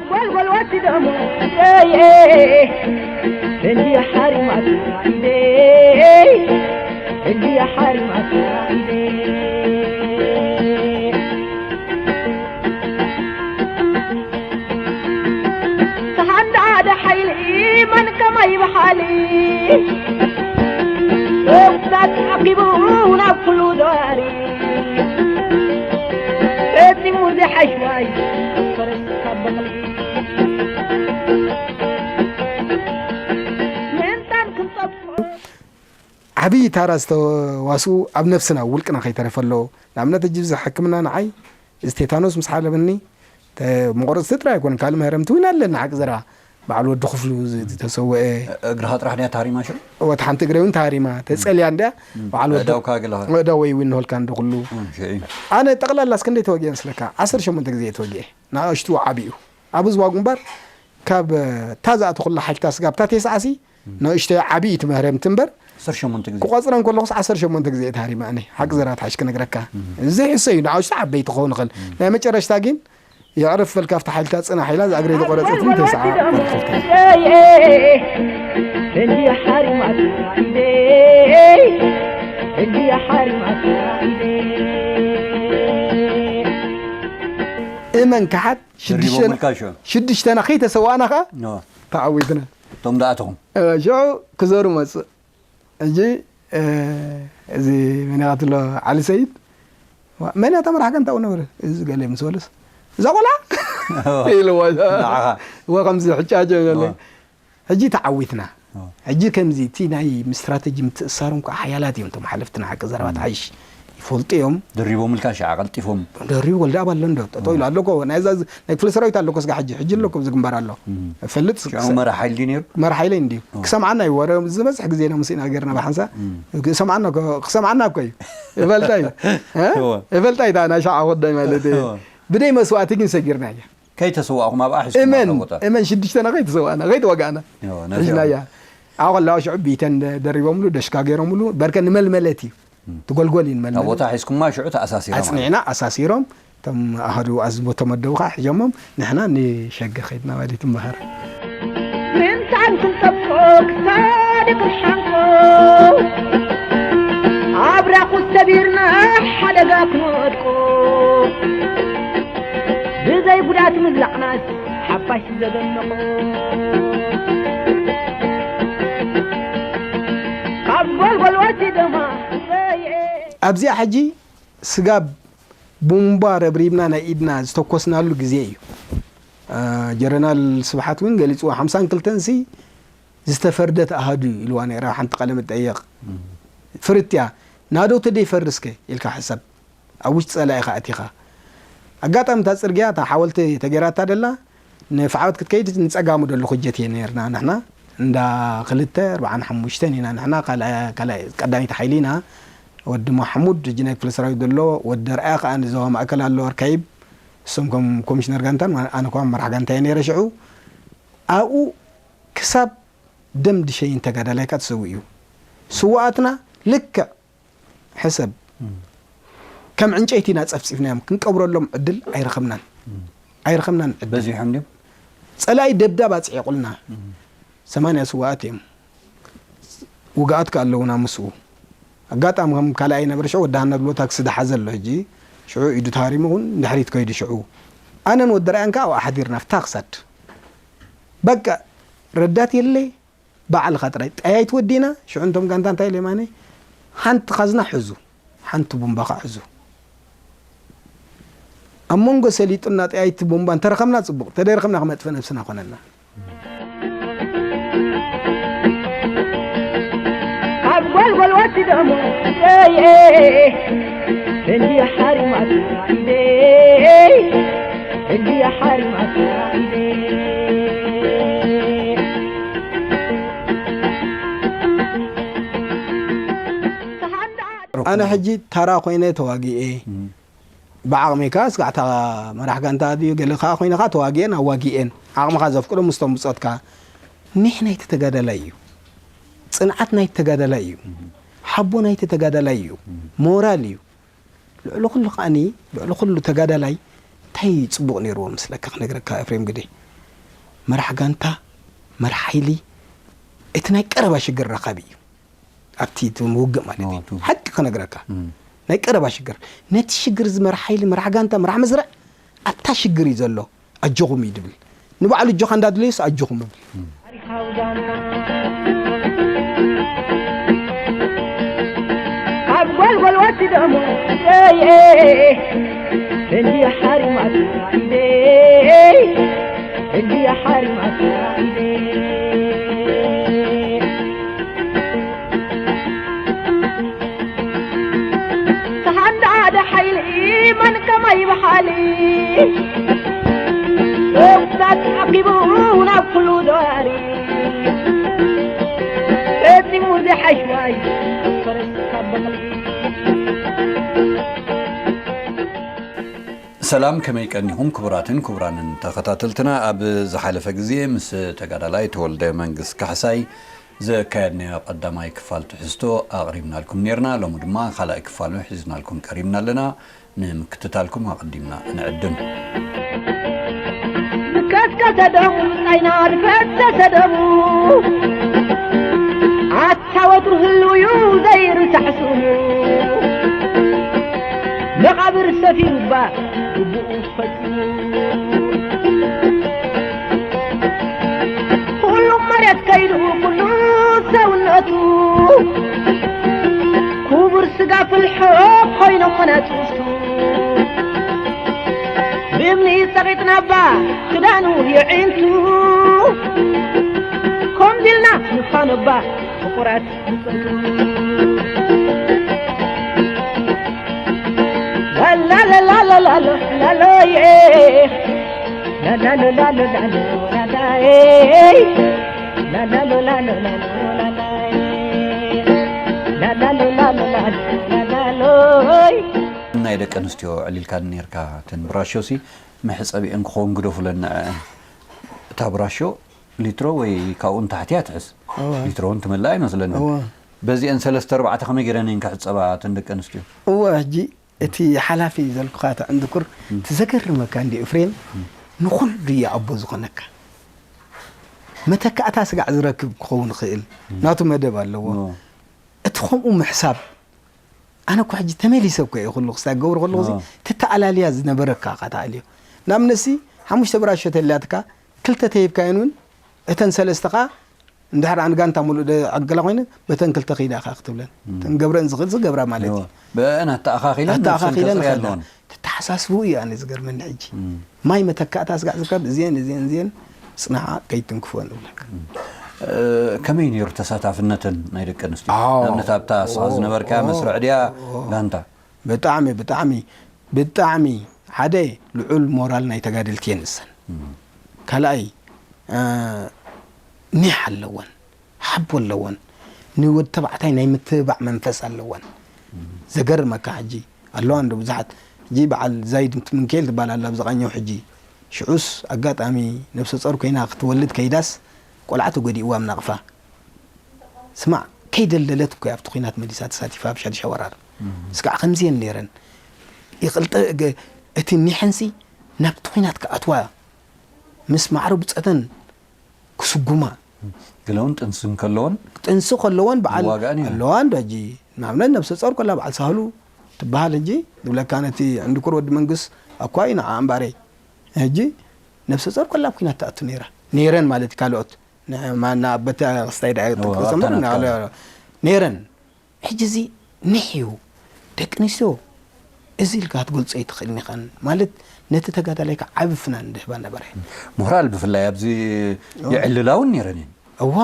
ጓልጓል ወዲ ደሞ እንዲ ሓሪማት ኢደ እንዲ ሓሪማት ኢደ ተሓንዳደ ሓይሊ መን ከማይ በሓሊ እሳት ዓቂቡ ናብ ኩሉ ዘዋሪ ረጺሙ ዝሓሽዋይ ፈረስ ካብ በቕሊ ምእንታን ክንጠፍኦ ዓብዪ ታራ ዝተዋስኡ ኣብ ነፍስና ውልቅና ከይተረፈ ኣለዎ። ንኣብነት ሕጂ እዚ ሕክምና ንዓይ እዚ ቴታኖስ ምስ ሓለበኒ መቆረፅቲ ጥራይ ኣይኮነ ካልእ መህረምቲ እውን ኣለና ሓቂ ዘረባ በዓል ወዲ ክፍሉ ዝተሰወአ እግርኻ ጥራሕ ድያ ታሪማ ሽዑ? ወት ሓንቲ እግረ እውን ታሪማ ተፀልያ እንድያ በዓል ወዲ ኣእዳውካ ገለኻ? ወዳ ወይ እውን ንሆልካ እንደ ኩሉ እም፣ ሽዑ እዩ። ኣነ ጠቕላላ እስከ እንደ ተወጊአ መስለካ ዓሰርተ ሸሞንተ ግዜ ተወጊአ ንኣሽቱ ዓብዩ ኣብ ዝዋ ግንባር ካብ እታ ዝኣተኹላ ሓይልታ ስጋብ እታ ቴስዓ ሲ ንእሽተይ ዓብዪ እቲ መህረምቲ እምበር ዓሰርተ ሸሞንተ ግዜ ክቆፅረን ከለኹስ ዓሰርተ ሸሞንተ ግዜ እየ ተሃሪመ ኣነ ሓቂ ዘረባ ትሓሽ ክነግረካ እዚ ሕሰ እዩ ንኣሽቱ ዓበይቲ ክኸውን ይኽእል ናይ መጨረሽታ ግን የዕርፍ በልካ ኣብቲ ሓይልታ ፅናሕ ኢላ ዝኣግረይ ዝቆረፀትን ተስዓ በርክልካ እንዲ ሓሪማት ኢደ እንዲ ሓሪማት ኢደ እመን ክሓት ሽዱሽተ ሽዱሽተና ከይተሰዋእና ከዓ ተዓዊትና እቶም ደኣተኹም ሽዑ ክዘሩ መፅእ ሕጂ እዚ መን ኢኻ ትብሎ ዓሊ ሰይድ መን እያ ተመራሕካ እንታይ ነበረ እዚ ገለ ምስ በለስ እዛ ቆልዓ ኢልዎ እዎ ከምዚ ሕጫጀ ገለ ሕጂ ተዓዊትና ሕጂ ከምዚ እቲ ናይ ስትራተጂ ምትእሳር እንኳ ሓያላት እዮም እቶም ሓለፍትና ሓቂ ዘረባ ትሓይሽ ይፈልጡ እዮም ድሪቦምልካ ሻዓ ቀልጢፎም ደሪቡ ወልደ ኣብ ኣሎ እንዶ ጠጠው ኢሉ ኣለኮ ናይ ክፍለ ሰራዊት ኣለኮ ስጋ ሕጂ ሕጂ ኣለኮ ኣብዚ ግንባር ኣሎ ፈልጥ ሽዑ መራ ሓይሊ ድዩ ነይሩ መራ ሓይለይ እንድዩ ክሰምዓና እዩ ወረ ዝበዝሕ ግዜና ምስ ኢና ገርና ብሓንሳ ክሰምዓና እኮ- ክሰምዓና እኮ እዩ ይፈልጣ እዩ እ? እወ። ይፈልጣ እዩ እታ ናይ ሻዓ ኮዳይ ማለት እዩ እወ። ብደይ መስዋእቲ ግን ሰጊርና እያ ከይተሰዋእኹም ኣብኣ ሒዝኩም እመን ኣለኹ እታ። እመን ሽዱሽተና ከይተሰዋእና ከይተወጋእና እወ፣ ነዚኦም። ሒዝና እያ ኣብኡ ከለዋ ሽዑ ቢተን ደ- ደሪቦምሉ ደሽካ ገይሮምሉ በርከ ንመልመለት እዩ ትጎልጎል እዩ ናብ ንመልመለት ቦታ ሒዝኩማ ሽዑ ተኣሳሲራ ማለት እዩ። ኣፅኒዕና ኣሳሲሮም እቶም ኣሃዱ ኣዝቦ ተመደቡ ከዓ ሒዞሞም ንሕና ንሸገ ከይድና ማለት እዩ ትምሃር ምንታን ክንጠብቆ ክሳድ ክንሓንቆ ኣብራኹ ሰቢርና ሓደጋ ክንወድቆ ብዘይ ጉዳት ምብላዕናስ ሓፋሽ ዘደነቑ ካብ ጎልጎል ወርሲ ደማ ኣብዚኣ ሕጂ ስጋብ ቡምባ ረብሪብና ናይ ኢድና ዝተኮስናሉ ግዜ እዩ። ጀረናል ስብሓት እውን ገሊፅዎ ሓምሳን ክልተን ሲ ዝተፈርደት ኣሃዱ ኢልዋ ነይራ ሓንቲ ቃለ መጠየቕ ፍርት እያ ናዶ ተደይፈርስከ ኢልካ ሕሰብ ኣብ ውሽጢ ፀላኢ ኢኻ ኣቲኻ ኣጋጣሚ እታ ፅርግያ እታ ሓወልቲ ተገይራታ ደላ ንፍዓወት ክትከይድ ንፀጋሙ ደሎ ክጀት እየ ነርና ንሕና እንዳ ክልተ ኣርባዓን ሓሙሽተን ኢና ንሕና ካልኣይ ቀዳሚት ሓይሊ ኢና ወዲ ማሕሙድ ሕጂ ናይ ክፍለ ሰራዊት ዘሎ ወዲ ደርኣያ ከዓ ንዞባ ማእከል ኣሎ ኣርካይብ እሶም ከም ኮሚሽነር ጋንታን ኣነ ከዓ መራሕ ጋንታ እየ ነይረ ሽዑ ኣብኡ ክሳብ ደም ድሸይን ተጋዳላይ ከዓ ተሰዊኡ እዩ ስዋኣትና ልክዕ ሕሰብ ከም ዕንጨይቲ ኢና ጸፍጺፍናዮም ክንቀብረሎም ዕድል ኣይረኸብናን ኣይረኸብናን ዕድል በዚሖም ድዮም? ጸላኢ ደብዳብ ኣጽዒቑልና ሰማንያ ስዋኣት እዮም ውግኣት ከ ኣለውና ምስኡ ኣጋጣሚ ከም ካልኣይ ነበር ሽዑ ወዲ ሃና ዝብሎ ታክሲ ዝሓዘ ኣሎ ሕጂ ሽዑ ኢዱ ተሃሪሙ እውን ንድሕሪት ከይዱ ሽዑ ኣነን ወዲ ራያን ከ ኣብኣ ሓዲርና ፍታ ክሳድ በቃ ረዳት የለ ባዕልኻ ጥራይ ጠያይት ወዲና ሽዑ እንቶም ጋንታ እንታይ ኢለ ማነ ሓንቲ ካዝና ሕዙ ሓንቲ ቡምባ ከዓ ሕዙ ኣብ መንጎ ሰሊጡና ጠያይቲ ቡምባ እንተረኸብና ፅቡቕ ተደይረኸብና ክመጥፈ ነብስና ኮነና ካብ ጎልጎል ወዲ ደሞ እንዲ ሓሪማት እንዲ ሓሪማት ኣነ ሕጂ ተራ ኮይነ ተዋጊኤ ብዓቕሚ ከኣ ስጋዕታ መራሕ ጋንታ ድዩ ገለ ከኣ ኮይንኻ ተዋጊኤን ኣዋጊኤን ዓቕምኻ ዘፍቅዶ ምስቶም ብጾትካ ኒሕ ናይቲ ተጋዳላይ እዩ ጽንዓት ናይቲ ተጋዳላይ እዩ ሓቦ ናይቲ ተጋዳላይ እዩ ሞራል እዩ ልዕሊ ኩሉ ከኣኒ ልዕሊ ኩሉ ተጋዳላይ እንታይ ጽቡቕ ነይርዎ ምስለካ ክነግረካ ኤፍሬም ግደ መራሕ ጋንታ፣ መራሕ ሓይሊ፣ እቲ ናይ ቀረባ ሽግር ረኻቢ እዩ። ኣብቲ እቲ ውግእ ማለት እዩ። ሓቂ ክነግረካ፣ ናይ ቀረባ ሽግር፣ ነቲ ሽግር እዚ መራሕ ሓይሊ፣ መራሕ ጋንታ፣ መራሕ መስርዕ ኣብታ ሽግር እዩ ዘሎ፣ ኣጆኹም እዩ ድብል። ንባዕሉ እጆኻ እንዳድለዩስ ኣጆኹም እብል። ካብ ጎልጎል ወሲዶሞ፣ እየ፣ እንዲ ሓሪማት፣ ኢደይ፣ እንዲ ሓሪማት፣ ኢደይ። ተሃንዳደ ሓይሊ መን ከማይ በሓሊ፣ እሳት ዓቂቡ ናብ ኩሉ ደዋሪ፣ ፈጺሙ ዘይሓሽዋይ ፈረስ ካብ በቕሊ። ሰላም፣ ከመይ ቀኒኹም ክቡራትን ክቡራንን ተኸታተልትና? ኣብ ዝሓለፈ ግዜ ምስ ተጋዳላይ ተወልደ መንግስ ካሕሳይ ዘካየድናዮ ቀዳማይ ክፋል ትሕዝቶ ኣቕሪብናልኩም ኔርና። ሎሚ ድማ ካልኣይ ክፋሉ ሒዝናልኩም ቀሪብና ኣለና። ንምክትታልኩም ኣቐዲምና ንዕድም። ዝከስከሰ ደሙ፣ ምጻይና ዝፈሰሰ ደሙ፣ ኣታ ወትሩ ህልው እዩ ዘይርሳዕ ስሙ። መቓብር ሰፊሩ እባ ግቡኡ ፈጺሙ። ኩሉ መሬት ከይዱ ኩሉ ሰውነቱ፣ ክቡር ስጋ ፍልሖ ኮይኖም መናጽውቱ። ብእምኒ ጸቒጥና እባ ክዳኑ የዒንቱ፣ ከምዚ ኢልና ንፋኖ እባ ፍቑራት ብጾቱ። ላላላላላሎ፣ ላሎዬ። ላላሎላሎላሎ፣ ላላዬ። ላላሎላሎላሎ፣ ላላዬ። ላላሎላሎላሎ፣ ላላሎይ። ናይ ደቂ ኣንስትዮ ዕሊልካ ኔርካ፣ እተን ብራሾሲ መሕጸቢአን ክኸውን ግደፉለን ንዐአን። እታ ብራሾ ሊትሮ ወይ ካብኡ ንታሕቲ እያ ትሕዝ። እወ። ሊትሮ እውን ትመልእ ኣይመስለንን። እወ። በዚአን ሰለስተ ኣርባዕተ ከመይ ገይረን እየን ክሕጸባ እተን ደቂ ኣንስትዮ? እወ፣ ሕጂ እቲ ሓላፊ ዘልኩኻ እቲ ዕንድኩር፣ እቲ ዘገርመካ እንዲ ኤፍሬም፣ ንኹሉ እዩ ኣቦ ዝኾነካ። መተካእታ ስጋዕ ዝረክብ ክኸውን ይኽእል። ናቱ መደብ ኣለዎ። እወ። እቲ ከምኡ ምሕሳብ፣ ኣነ እኮ ሕጂ ተመሊሰ እኮ እየ፣ ኩሉ ክስታይ ክገብር ከለኹ እዚ እወ። ተተኣላልያ ዝነበረካ እኻ ተኣልዮ። ንኣብነትሲ፣ ሓሙሽተ ብራሾ ተልያትካ፣ ክልተ ተሂብካየን እውን፣ እተን ሰለስተ ኸኣ እንድሕር ኣን ጋንታ ሙሉእ ደ-፣ ዕግላ ኮይነ፣ በተን ክልተ ኺዳ ኢኻ ክትብለን። እም። እተን ገብረን ዝኽእል ዝገብራ ማለት እወ። እዩ። ብአን ኣተኣኻኺለን ነብሰን ኣተኣኻኺለን ከጽርያ ከዳ። ኣለወን። ተተሓሳስብኡ እዩ ኣነ ዝገርመኒ ሕጂ። እም። ማይ መተካእታ ስጋዕ ዝርከብ፣ እዚአን፣ እዚአን፣ እዚአን፣ ጽናዓ ከይትንክፎ ንብለካ። እም። እ፣ ከመይ ነይሩ ተሳታፍነተን ናይ ደቂ ኣንስትዮ? ኣዎ። ንኣብነት ኣብታ ንስኻ ኦ፣ ዝነበርካያ ኦ፣ መስርዕ ድያ ኦ። ጋንታ? ብጣዕሚ፣ ብጣዕሚ፣ ብጣዕሚ ሓደ ልዑል ሞራል ናይ ተጋደልቲ እየን ንሰን። እም። ካልኣይ፣ እ፣ ኒሕ ኣለወን፣ ሓቦ ኣለወን፣ ንወዲ ተባዕታይ ናይ ምትብባዕ መንፈስ ኣለወን። እም። ዘገርመካ ሕጂ ኣለዋ እንዶ ብዙሓት። ሕጂ በዓል ዛይድ ምንካኤል ትበሃል ኣላ ኣብዚ ቃኘው ሕጂ። ሽዑስ ኣጋጣሚ ነብሰ ጾር ኮይና ክትወልድ ከይዳስ ቆልዓ ተጎዲእዋ ኣብ ናቕፋ። ስማዕ፣ ከይደልደለት እኮ እያ ኣብቲ ኲናት መሊሳ ተሳቲፋ ኣብ ሻድሻ ወራር። እም። ስጋዕ ከምዚአን ነይረን። ይቕልጠ-፣ ገ-፣ እቲ ኒሐንሲ ናብቲ ኲናት ክኣትዋ ምስ ማዕረ ብጸተን ክስጉማ። ገለ እውን ጥንሲ እንከለወን ጥንሲ ከለወን በዓል ይዋጋኣን እየን። ኣለዋ እንዶ ሕጂ። ንኣብነት ነብሰ ጾር ከላ በዓል ሳህሉ ትበሃል ሕጂ ዝብለካ ነቲ ዕንድኩር ወዲ መንግስ ኣኳ እዩ ንዓ እምበኣረይ። ሕጂ ነብሰ ጾር ከላ ኣብ ኲናት ትኣቱ ነይራ። ነይረን ማለት እዩ ካልኦት። ን-፣ ማ-፣ ና-፣ በቲ ክስታይ ደኣ እዎ፣ ይጥቀሶም ኣብታ ነበር፣ ናትካ። ና-፣ ነይረን። ሕጂ እዚ ኒሕ እዩ። ደቂ ኣንስትዮ እዚ ኢልካ ክትገልጾ ኣይትኽእልን ኢኻን። ማለት ነቲ ተጋዳላይ ከዓ ዓቢ ፍናን ዝህባ ነበረ። ምሁራል ብፍላይ ኣብዚ እዎ። ይዕልላ እውን ነይረን እየን። እዋ፣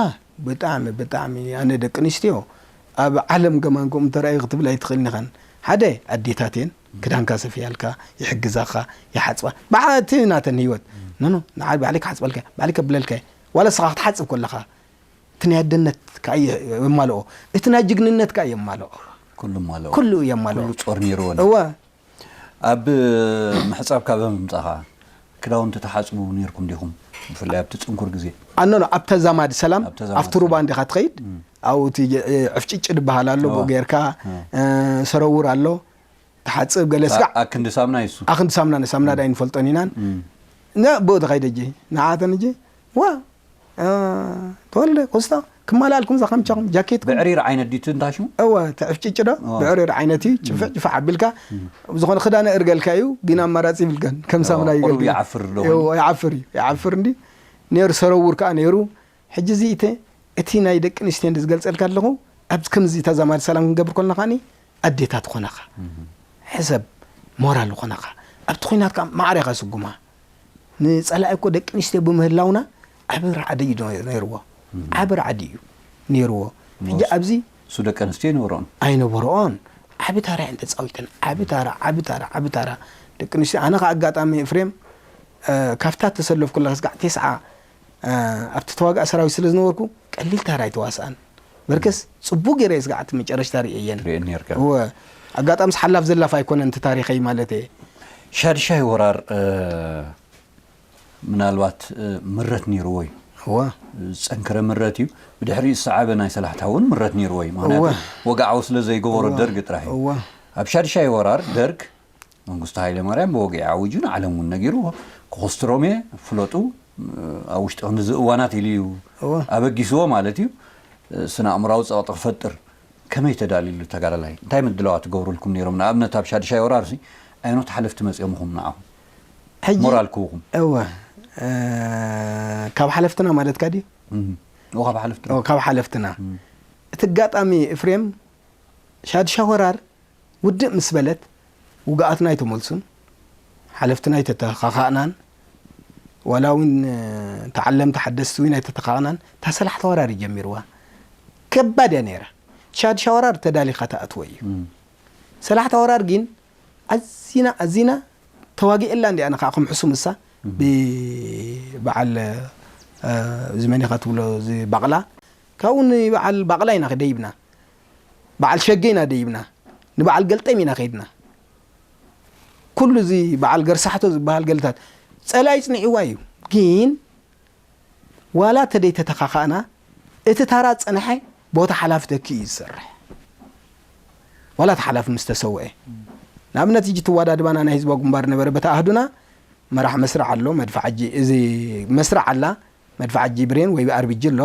ብጣዕሚ፣ ብጣዕሚ። ኣነ ደቂ ኣንስትዮ ኣብ ዓለም ከማን ከምኡ እንተረኣዩ ክትብል ኣይትኽእልን ኢኻን። ሓደ ኣዴታት እየን፣ ክዳንካ ሰፊያልካ፣ ይሕግዛኻ፣ ይሓጽባ። ብዓ-፣ እቲ ናተን ህይወት። ኖ፣ ኖ፣ ንዓ ባዕለይ ክሓጽበልካ፣ ባዕለይ ከብለልካ። ዋላ ንስኻ ክትሓጽብ ከለኻ፣ እቲ ናይ ኣደነት ከኣ የ-፣ የማልኦ፣ እቲ ናይ ጅግንነት ከኣ የማልኦ። ኩሉ የማልኦ። ኩሉ የማልኦ። ኩሉ ጾር ነይርወን። እወ። ኣብ ምሕጻብ ካብ ምምጻኻ፣ ክዳውንቲ ትሓጽቡ ነይርኩም ዲኹም? ብፍላይ ኣብቲ ጽንኩር ግዜ። ኣኖ፣ ኖ፣ ኣብ ተዛማዲ ሰላም፣ ኣብ ተዛማዲ ኣብቲ ሩባ ሰላም። እንዲኻ ትኸይድ፣ እም። ኣብኡ እቲ የ-፣ ዕፍጭጭ ዝበሃል ኣሎ፣ እወ። ብኡ ጌርካ፣ እም። እ፣ ሰረውር ኣሎ፣ ትሓጽብ ገለ ስጋዕ። ኣክንዲ ሳምና ይሱ። ኣክንዲ ሳምና፣ ንሳምና እም። ዳይ ንፈልጦን ኢናን። እም። ነ-፣ ብኡ ትኸይድ እጂ፣ ንዓተን እጂ፣ ዋ ተወልደ ኮስታ ክማላልኩም እዛ ከምቻኹም ጃኬትኩም ብዕሪር ዓይነት ዲቱ እንታሽሙ እወ ትዕፍጭጭ ዶ ብዕሪር ዓይነት እዩ። ጭፍዕ ጭፍዕ ኣቢልካ ዝኾነ ክዳነ እርገልካ እዩ። ግን ኣማራፂ ይብልከን ከም ሳምና ይገልግል ይዓፍር ዶ ይዓፍር እዩ። ይዓፍር እንዲ ነይሩ ሰረውር ከዓ ነይሩ። ሕጂ እዚ እቲ ናይ ደቂ ኣንስትዮ እንዲ ዝገልፀልካ ኣለኹ። ኣብዚ ከምዚ ተዛማዲ ሰላም ክንገብር ከለና ከዓኒ ኣዴታት ኾነኻ ሕሰብ ሞራል ኾነኻ ኣብቲ ኹናት ከዓ ማዕረ ኢኻ ስጉማ። ንፀላኢ እኮ ደቂ ኣንስትዮ ብምህላውና ዓቢ ራዕዲ እዩ ነይርዎ። ዓቢ ራዕዲ እዩ ነይርዎ። ሕጂ ኣብዚ እሱ ደቂ ኣንስትዮ ይነበሮን ኣይነበረኦን። ዓቢ ታራ እየን ተፃዊተን። ዓቢ ታራ ዓቢ ታራ ዓቢ ታራ ደቂ ኣንስትዮ። ኣነ ከዓ ኣጋጣሚ ኤፍሬም ካብታ ተሰለፍኩላ ስጋዕ ቴስዓ ኣብቲ ተዋጋእ ሰራዊት ስለ ዝነበርኩ ቀሊል ታራ ኣይተዋስኣን። በርከስ ጽቡቅ ገይረ ስጋዕ እቲ መጨረሽታ ርእየን። ርእየን ነርካ። እወ ኣጋጣሚ ሓላፍ ዘላፍ ኣይኮነን እቲ ታሪኸይ ማለት እየ። ሻድሻይ ወራር ምናልባት ምረት ነይርዎ እዩ። እወ ዝጸንከረ ምረት እዩ። ብድሕሪኡ ዝሰዓበ ናይ ሰላሕታ እውን ምረት ነይርዎ እዩ። ምክንያቱ እወ። ወግዓዊ ስለ ዘይገበሮ እወ። ደርግ ጥራሕ እዩ። እወ ኣብ ሻድሻይ ወራር ደርግ መንግስቱ ሃይለ ማርያም ብወግዒ ኣዊጁ ንዓለም እውን ነጊሩ ክኹስትሮም እየ ፍለጡ ኣብ ውሽጢ ክንድዚ እዋናት ኢሉ እዩ እወ። ኣበጊስዎ ማለት እዩ። ስነ ኣእምራዊ ጸቕጢ ክፈጥር ከመይ ተዳልዩሉ ተጋዳላይ እንታይ ምድላዋት ትገብሩልኩም ነይሮም? ንኣብነት ኣብ ሻድሻይ ወራር ሲ ኣይኖት ሓለፍቲ መጺኦምኹም ንዓኹም ሕጂ ሞራል ክህቡኹም? እወ ካብ ሓለፍትና ማለትካ ድዩ? እም። እወ ካብ ሓለፍትና እወ፣ ካብ ሓለፍትና እቲ ኣጋጣሚ እፍሬም ሻድሻ ወራር ውድእ ምስ በለት ውግኣትና ኣይተመልሱን። ሓለፍትና ኣይተተኻኻእናን። ዋላ እውን ተዓለምቲ ሓደስቲ እውን ኣይተተኻእናን። እታ ሰላሕታ ወራር እዩ ጀሚርዋ። ከባድ እያ ነይራ። ሻድሻ ወራር ተዳሊኻ ትኣትዎ እዩ። ሰላሕታ ወራር ግን ኣዚና ኣዚና ተዋጊእላ እንዲያ ንኻ ከም ሕሱም እሳ ብበዓል እዚ መን ኢኻ ትብሎ እዚ ባቕላ ካብኡ ንበዓል ባቕላ ኢና ደይብና። በዓል ሸገ ኢና ደይብና። ንበዓል ገልጠም ኢና ከይድና። ኩሉ እዚ በዓል ገርሳሕቶ ዝበሃል ገልታት ፀላኢ ፅንዒዋ እዩ። ግን ዋላ ተደይተተኻኻእና እቲ ታራ ዝፀንሐ ቦታ ሓላፊ ተኪኡ እዩ ዝሰርሕ። ዋላ እቲ ሓላፊ ምስ ተሰውአ ንኣብነት እጂ ትዋዳድባና ናይ ህዝባዊ ግንባር ነበረ በታ ኣህዱና መራሕ መስርዕ ኣሎ መድፍዓጂ እዚ መስርዕ ኣላ መድፍዓጂ ብሬን ወይ ኣርቢጂ ኣሎ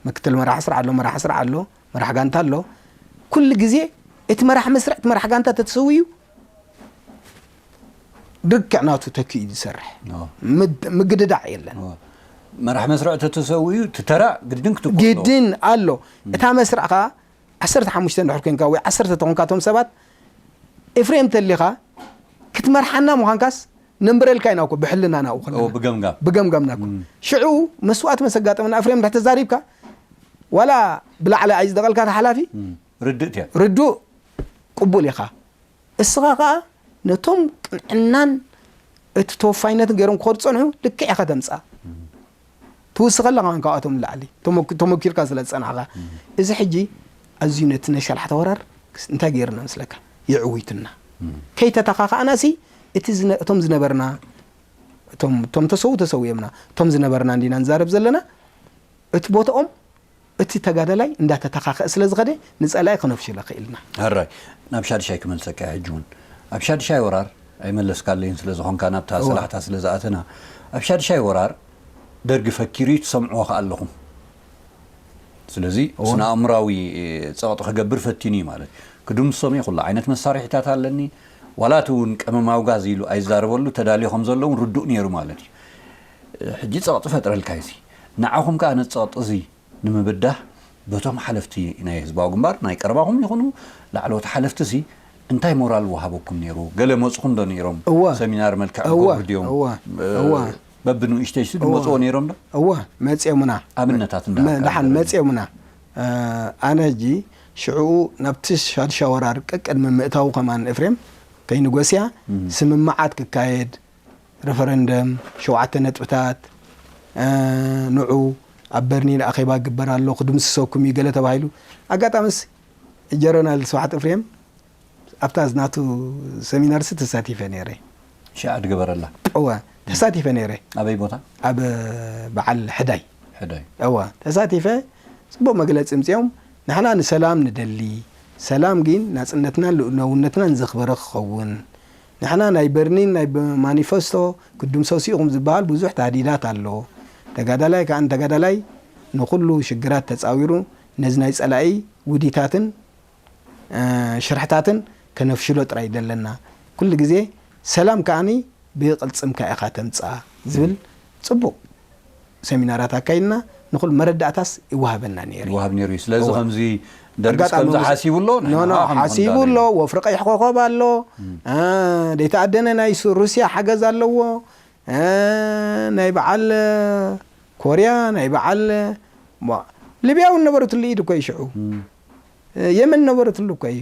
ምክትል መራሕ ስርዕ ኣሎ መራሕ ስርዕ ኣሎ መራሕ ጋንታ ኣሎ ኩሉ ግዜ እቲ መራሕ መስርዕ እቲ መራሕ ጋንታ ተተሰውዩ ድክዕ ናቱ ተኪኡ ዝሰርሕ ምግድዳዕ የለን። መራሕ መስርዕ ተተሰውዩ ትተራ ግድን ክትኮ ግድን ኣሎ። እታ መስርዕ ከዓ ዓሰርተ ሓሙሽተ እንድሕር ኮንካ ወይ ዓሰርተ ተኾንካ እቶም ሰባት ኤፍሬም ተሊኻ ክትመርሓና ምዃንካስ ነንብረልካ ኢና እኮ ብሕልና ናብኡ ከለና ብገምጋም ብገምጋምና እኮ ሽዑ መስዋእቲ መሰጋጠመና ኤፍሬም እንድሕር ተዛሪብካ ዋላ ብላዕሊ ኣይዝደቐልካ ተሓላፊ ርድእት እያ ርዱእ ቅቡል ኢኻ። እስኻ ኸዓ ነቶም ቅንዕናን እቲ ተወፋይነትን ገይሮም ክኸዱ ዝጸንሑ ልክዕ ኢኻ ተምጽኣ። ትውስኸ ኣለኻ ካብኣቶም ንላዕሊ ተመኪርካ ስለ ዝጸናሕኻ። እዚ ሕጂ ኣዝዩ ነቲ ናይ ሸላሕታ ወራር እንታይ ገይርና መስለካ? የዕዊትና። ከይተተኻኻእና ሲ እቲ እቶም ዝነበርና እቶም ተሰው ተሰው የምና እቶም ዝነበርና እንዲና ንዛረብ ዘለና እቲ ቦታኦም እቲ ተጋዳላይ እንዳተተኻኸእ ስለ ዝኸደ ንጸላኢ ከነፍሽሎ ክኢልና። ሕራይ ናብ ሻድሻይ ክመልሰካ ሕጂ እውን ኣብ ሻድሻይ ወራር ኣይመለስካለይን ስለ ዝኾንካ ናብታ ሰላሕታ ስለ ዝኣተና ኣብ ሻድሻይ ወራር ደርጊ ፈኪሩ ትሰምዕዎ ከኣ ኣለኹም። ስለዚ ስነ ኣእምራዊ ጸቕጢ ክገብር ፈቲኑ እዩ ማለት እዩ። ክድምሶም እየ ኩሉ ዓይነት መሳርሒታት ኣለኒ ዋላ እቲ እውን ቀመማዊ ጋዝ ኢሉ ኣይዛረበሉ ተዳልዮ ከም ዘሎ እውን ርዱእ ነይሩ ማለት እዩ። ሕጂ ጸቕጢ ፈጥረልካ እዩ። ንዓኹም ከኣ ነቲ ጸቕጢ እዚ ንምብዳህ በቶም ሓለፍቲ ናይ ህዝባዊ ግንባር ናይ ቀረባኹም ይኹኑ ላዕለዎት ሓለፍቲ ሲ እንታይ ሞራል ወሃበኩም ነይሩ? ገለ መጽኹም ዶ ነይሮም? እወ። ሰሚናር መልክዕ እወ፣ ክገብሩ ድዮም? እወ፣ እ፣ እወ። በብንኡሽተይ ሲ እወ። ዝመጽዎ ነይሮም ዶ? እወ፣ መጽዮምና። ኣብነታት እንዳ መ-፣ ደሓን መጽዮምና። እ፣ ኣነ ሕጂ ሽዑ ናብቲ ሻድሻ ወራር ቀቅድሚ ምእታዉ ከማን ኤፍሬም ከይንጎስያ እም። ስምምዓት ክካየድ ረፈረንደም፣ ሸውዓተ ነጥብታት፣ እ፣ ንዑ ኣብ በርሊን ኣኼባ ክግበር ኣሎ፣ ክድምስሰኩም እዩ ገለ ተባሂሉ። ኣጋጣሚስ ጀረናል ስብሓት ኤፍሬም ኣብታ ናቱ ሰሚናርሲ ተሳቲፈ ነይረ። ሽዓ ድገበረላ። እወ፣ ተሳቲፈ ነይረ። ኣበይ ቦታ? ኣብ በዓል ሕዳይ። ሕዳይ። እወ፣ ተሳቲፈ ጽቡቕ መግለጺ ምጽኦም ንሕና ንሰላም ንደሊ፣ ሰላም ግን ናጽነትናን ልኡላውነትናን ዘኽበረ ክኸውን፣ ንሕና ናይ በርሊን ናይ ማኒፈስቶ ክትድምሰሱ ኢኹም ዝበሃል ብዙሕ ታህዲዳት ኣሎ። ተጋዳላይ ከኣ ንተጋዳላይ ንኹሉ ሽግራት ተጻዊሩ ነዚ ናይ ጸላኢ ውዲታትን ሽርሕታትን ከነፍሽሎ ጥራይ ደለና። ኩሉ ግዜ ሰላም ከኣኒ ብቕልጽምካ ኢኻ ተምጽኣ ዝብል ጽቡቕ ሰሚናራት ኣካይድና፣ ንኹሉ መረዳእታስ ይወሃበና ነይሩ። ይወሃብ ነይሩ እዩ። ስለዚ ከምዚ ደርግስ ከምዚ ሓሲቡ ኣሎ፣ ኖ ኖ ሓሲቡ ኣሎ። ወፍሪ ቀይሕ ኮኸብ ኣሎ። ደይተኣደነ ናይ ሩስያ ሓገዝ ኣለዎ። ናይ በዓል ኮርያ፣ ናይ በዓል ሊብያ እውን ነበረትሉ ኢድ እኮ እዩ ሽዑ። የመን ነበረትሉ እኮ እዩ።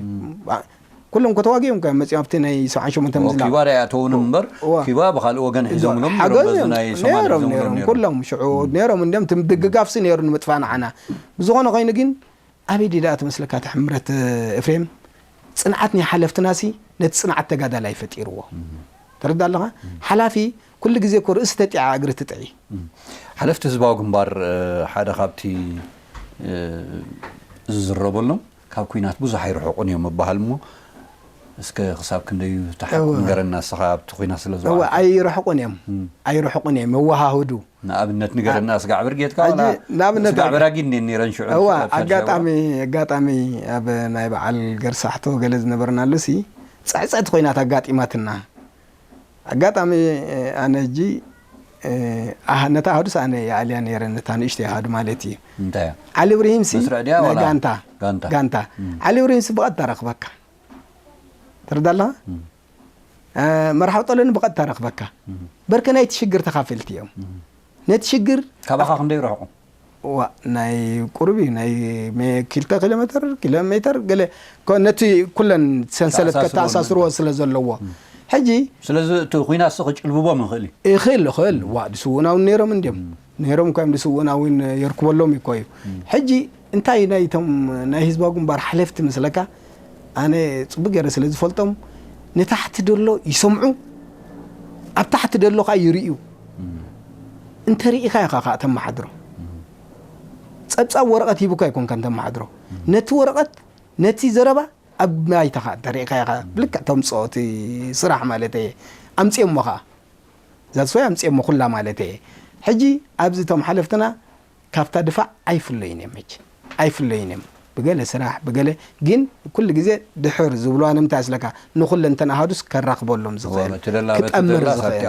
ኩሎም ከተዋጊኦም እኮ እዮም መፂኦም ኣብቲ ናይ ሰብዓን ሸሞንተን ምዝላው። ኪባ ዳ ያተውን እምበር፣ ኪባ ብካልእ ወገን ሒዞምሎም ሓገዝ ነይሮም። በዚ ናይ ሶማል ነይሮም፣ ሒዞምሎም ነይሮም። ነይሮም። ኩሎም ሽዑ ነይሮም። እንዲም ትምድግጋፍ ሲ ነይሩ ንምጥፋእ ንዓና። ብዝኾነ ኮይኑ ግን ኣበይ ድዩ ደኣ ትመስለካ እቲ ሕምረት፣ ኤፍሬም? ጽንዓት ናይ ሓለፍትና ሲ ነቲ ጽንዓት ተጋዳላይ ፈጢርዎ። ተረዳ ኣለኻ? ሓላፊ ኩሉ ግዜ እኮ ርእሲ ተጢዓ እግሪ ትጥዒ። ሓለፍቲ ህዝባዊ ግንባር ሓደ ካብቲ ዝዝረበሎም ካብ ኩናት ብዙሕ ኣይርሕቁን እዮም ምባሃል እሞ እስከ ክሳብ ክንደዩ ተሓቁ ንገረና እስኻ ኣብቲ ኩናት ስለ ዝወዓልካ። ኣይርሕቁን እዮም። ኣይርሕቁን እዮም። መወሃህዱ ንኣብነት ንገረና ስጋዕ ብርጌድካ ዋላ ንኣብነት ስጋዕ በራጊድ እኔን ነይረን ሽዑ እዋ ኣጋጣሚ ኣጋጣሚ ኣብ ናይ በዓል ገርሳሕቶ ገለ ዝነበርናሉ ሲ ጸዕጸዕቲ ኮይናት ኣጋጢማትና ኣጋጣሚ ኣነ እጂ ነታ ኣህዱስ ኣነ የኣልያ ነይረ ነታ ንእሽተይ ኣሃዱ ማለት እዩ እንታይ ዓሊ ብርሂም ሲ መስርዕ ድያ ናይ ዋላ ጋንታ ጋንታ ጋንታ ዓሊ ብርሂም ሲ ብቐጥታ ረኽበካ ትርዳ ኣለኻ መርሓው ጠለኒ ብቐጥታ ረኽበካ በርከ ናይቲ ሽግር ተኻፈልቲ እዮም ነቲ ሽግር ካባኻ ክንደይ ረሕቑ ዋ ናይ ቁሩብ እዩ ናይ ኪልተ ኪሎ ሜትር ኪሎ ሜትር ገለ ነቲ ኩለን ሰንሰለት ከተኣሳስርዎ ስለ ዘለዎ ሕጂ ስለዚ እቲ ኩናት ሲ ክጭልብቦም ይኽእል እዩ ይኽእል ይኽእል ዋ ድስውናውን ነይሮም እንዲዮም ነይሮም እኳ እዮም ድስውናውን የርክበሎም እኮ እዩ ሕጂ እንታይ ናይቶም ናይ ህዝባዊ ግንባር ሓለፍቲ መስለካ ኣነ ጽቡቅ ገይረ ስለ ዝፈልጦም ንታሕቲ ደሎ ይሰምዑ ኣብ ታሕቲ ደሎ ከዓ ይርእዩ እንተ ርኢኻ ኢኻ ከዓ ተመሓድሮ ጸብጻብ ወረቐት ሂቡካ ኣይኮንካን ተመሓድሮ ነቲ ወረቐት ነቲ ዘረባ ኣብ ባይታ ከዓ እንተ ርኢኻ ኢኻ ብልክዕ ተምፅኦ እቲ ስራሕ ማለት እየ ኣምፅኦሞ ከዓ ዛትስዋይ ኣምፅኦሞ ኩላ ማለት እየ ሕጂ ኣብዚ እቶም ሓለፍትና ካብታ ድፋዕ ኣይፍለዩን እዮም ሕጂ ኣይፍለዩን እዮም ብገለ ስራሕ ብገለ ግን ኩሉ ግዜ ድሕር ዝብልዋ ንምንታይ ስለካ ንኩለንተን ኣሃዱስ ከራኽበሎም ዝኽእል ክጠምር ዝኽእል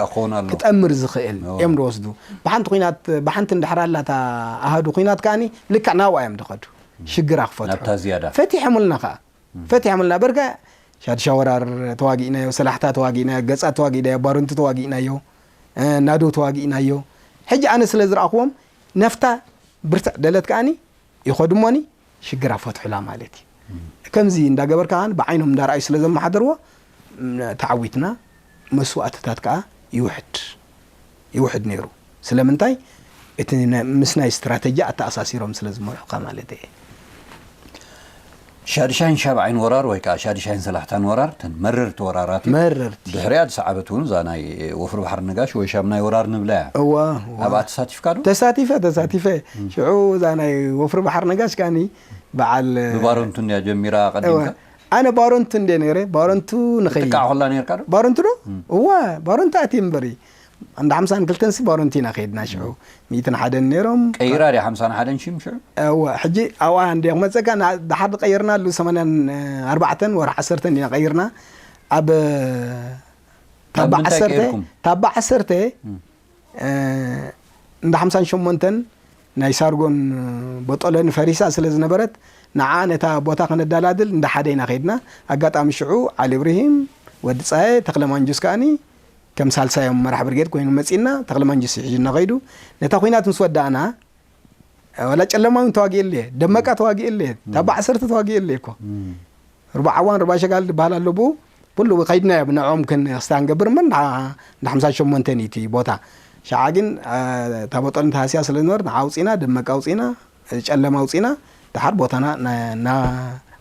ክጠምር ዝኽእል እዮም ዝወስዱ ብሓንቲ ኩናት ብሓንቲ እንድሕር ኣላታ ኣሃዱ ኩናት ከኣኒ ልክዕ ናብኣ እዮም ዝኸዱ ሽግራ ክፈትሑ ፈቲሖምልና ከዓ ፈቲሖምልና በርከ ሻድሻ ወራር ተዋጊእናዮ ሰላሕታ ተዋጊእናዮ ገፃ ተዋጊእናዮ ባሩንቲ ተዋጊእናዮ ናዶ ተዋጊእናዮ ሕጂ ኣነ ስለ ዝረኣኽዎም ነፍታ ብርትዕ ደለት ከኣኒ ይኸዱ እሞኒ ሽግራ ፈትሑላ ማለት እዩ ከምዚ እንዳገበርካ ብዓይኖም እንዳረኣዩ ስለ ዘመሓደርዎ ተዓዊትና መስዋእትታት ከዓ ይውሕድ ይውሕድ ነይሩ ስለምንታይ እቲ ምስ ናይ ስትራተጂ ኣተኣሳሲሮም ስለ ዝመርሑካ ማለት እየ ሻድሻይን ሻብዓይን ወራር ወይ ከዓ ሻድሻይን ሰላሕታን ወራር ተን መረርቲ ወራራት መረርቲ ድሕሪያ ዝሰዓበት እውን እዛ ናይ ወፍሪ ባሕሪ ነጋሽ ወይ ሻምናይ ወራር ንብላ እያ እዋ ኣብኣ ተሳቲፍካ ዶ ተሳቲፈ ተሳቲፈ ሽዑ እዛ ናይ ወፍሪ ባሕሪ ነጋሽ ከኒ በዓል ብባረንቱ እንድያ ጀሚራ ቀዲምካ ኣነ ባረንቱ እንደ ነይረ ባረንቱ ንኸይ ትቃዕ ኮላ ነርካ ዶ ባረንቱ ዶ እዋ ባረንቱ ኣትየ እምበሪ እንዳ ሓምሳን ክልተን ሲ ባሮንቲ ኢና ከይድና ሽዑ ሚእትን ሓደን ነይሮም ቀይራ ድያ ሓምሳን ሓደን ሽም ሽዑ እወ ሕጂ ኣብኣ እንደ ክመፀካ ድሓር ቀይርና ኣሉ ሰማንያን ኣርባዕተን ወርሒ ዓሰርተን ኢና ቀይርና ኣብ ታባ ዓሰርተ ታባ ዓሰርተ እንዳ ሓምሳን ሸሞንተን ናይ ሳርጎን ቦጦሎኒ ፈሪሳ ስለ ዝነበረት ንዓ ነታ ቦታ ከነዳላድል እንዳ ሓደ ኢና ከይድና ኣጋጣሚ ሽዑ ዓሊ እብርሂም ወዲ ፃየ ተክለ ማንጁስ ከኣኒ ከም ሳልሳዮም መራሕ ብርጌድ ኮይኑ መጺና ተክለ ማንጁስ ሒዙና ከይዱ ነታ ኩናት ምስ ወዳእና ወላ ጨለማ እውን ተዋጊእለ ደመቃ ተዋጊእለ ታባ ዓሰርተ ተዋጊእለ እኮ ርባዕ ዓዋን ርባዕ ሸጋል ዝበሃል ኣሎ ብኡ ኩሉ ከይድና ዮ ብንዕኦም ክስታ ንገብር እምበር እንዳ ሓምሳ ሸሞንተ እቲ ቦታ ሸዓ ግን እታ ቦጦል ተሃስያ ስለ ዝነበረት ንዓ ኣውፂና ደመቃ ኣውፂና ጨለማ ኣውፂና ድሓር ቦታና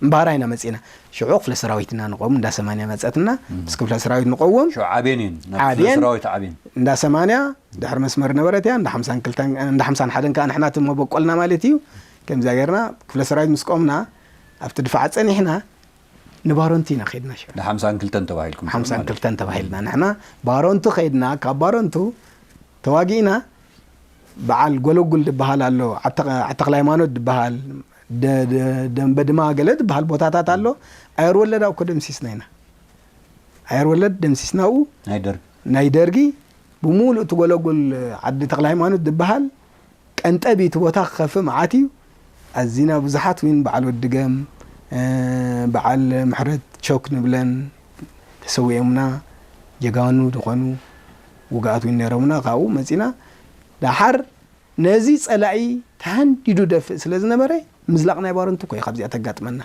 እምባህራ ኢና መፂና ሽዑ ክፍለ ሰራዊት ኢና ንቆም እንዳ ሰማንያ መፀትና ምስ ክፍለ ሰራዊት ንቆዎም ሽዑ ዓብየን እየን ናብ ክፍለ ዓብየን ሰራዊት ዓብየን እንዳ ሰማንያ ድሕሪ መስመር ነበረት እያ እንዳ ሓምሳን ክልተን እንዳ ሓምሳን ሓደን ከዓ ንሕና እቲ መበቆልና ማለት እዩ ከምዚያ ገርና ክፍለ ሰራዊት ምስ ቆምና ኣብቲ ድፋዕ ፀኒሕና ንባሮንቲ ኢና ከድና ሽዑ ሓምሳን ክልተን ተባሂልኩም ሓምሳን ክልተን ተባሂልና ንሕና ባሮንቱ ከድና ካብ ባሮንቱ ተዋጊእና በዓል ጎለጉል ዝበሃል ኣሎ፣ ዓዲ ተኽ-፣ ዓዲ ተኽለ ሃይማኖት ዝበሃል፣ ደ-፣ ደ-፣ ደንበ ድማ ገለ ዝበሃል ቦታታት ኣሎ። ኣየር ወለድ ኣብኮ ደምሲስና ኢና። ኣየር ወለድ ደምሲስናኡ ናይ ደርጊ። ናይ ደርጊ ብምሉእ እቲ ጎለጉል ዓዲ ተኽለ ሃይማኖት ዝበሃል ቀንጠብ እቲ ቦታ ክኸፍእ መዓት እዩ። ኣዚና ብዙሓት እውን በዓል ወዲ ገም፣ እ፣ በዓል ምሕረት ቾክ ንብለን ተሰዊኦምና፣ ጀጋኑ ዝኾኑ ውግኣት እውን ነይሮምና። ካብኡ መጺና ደሓር ነዚ ጸላኢ ተሃንዲዱ ደፍእ ስለ ዝነበረ፣ ምዝላቕ ናይ ባረንቱ እኮ እዩ ካብዚኣ ተጋጥመና።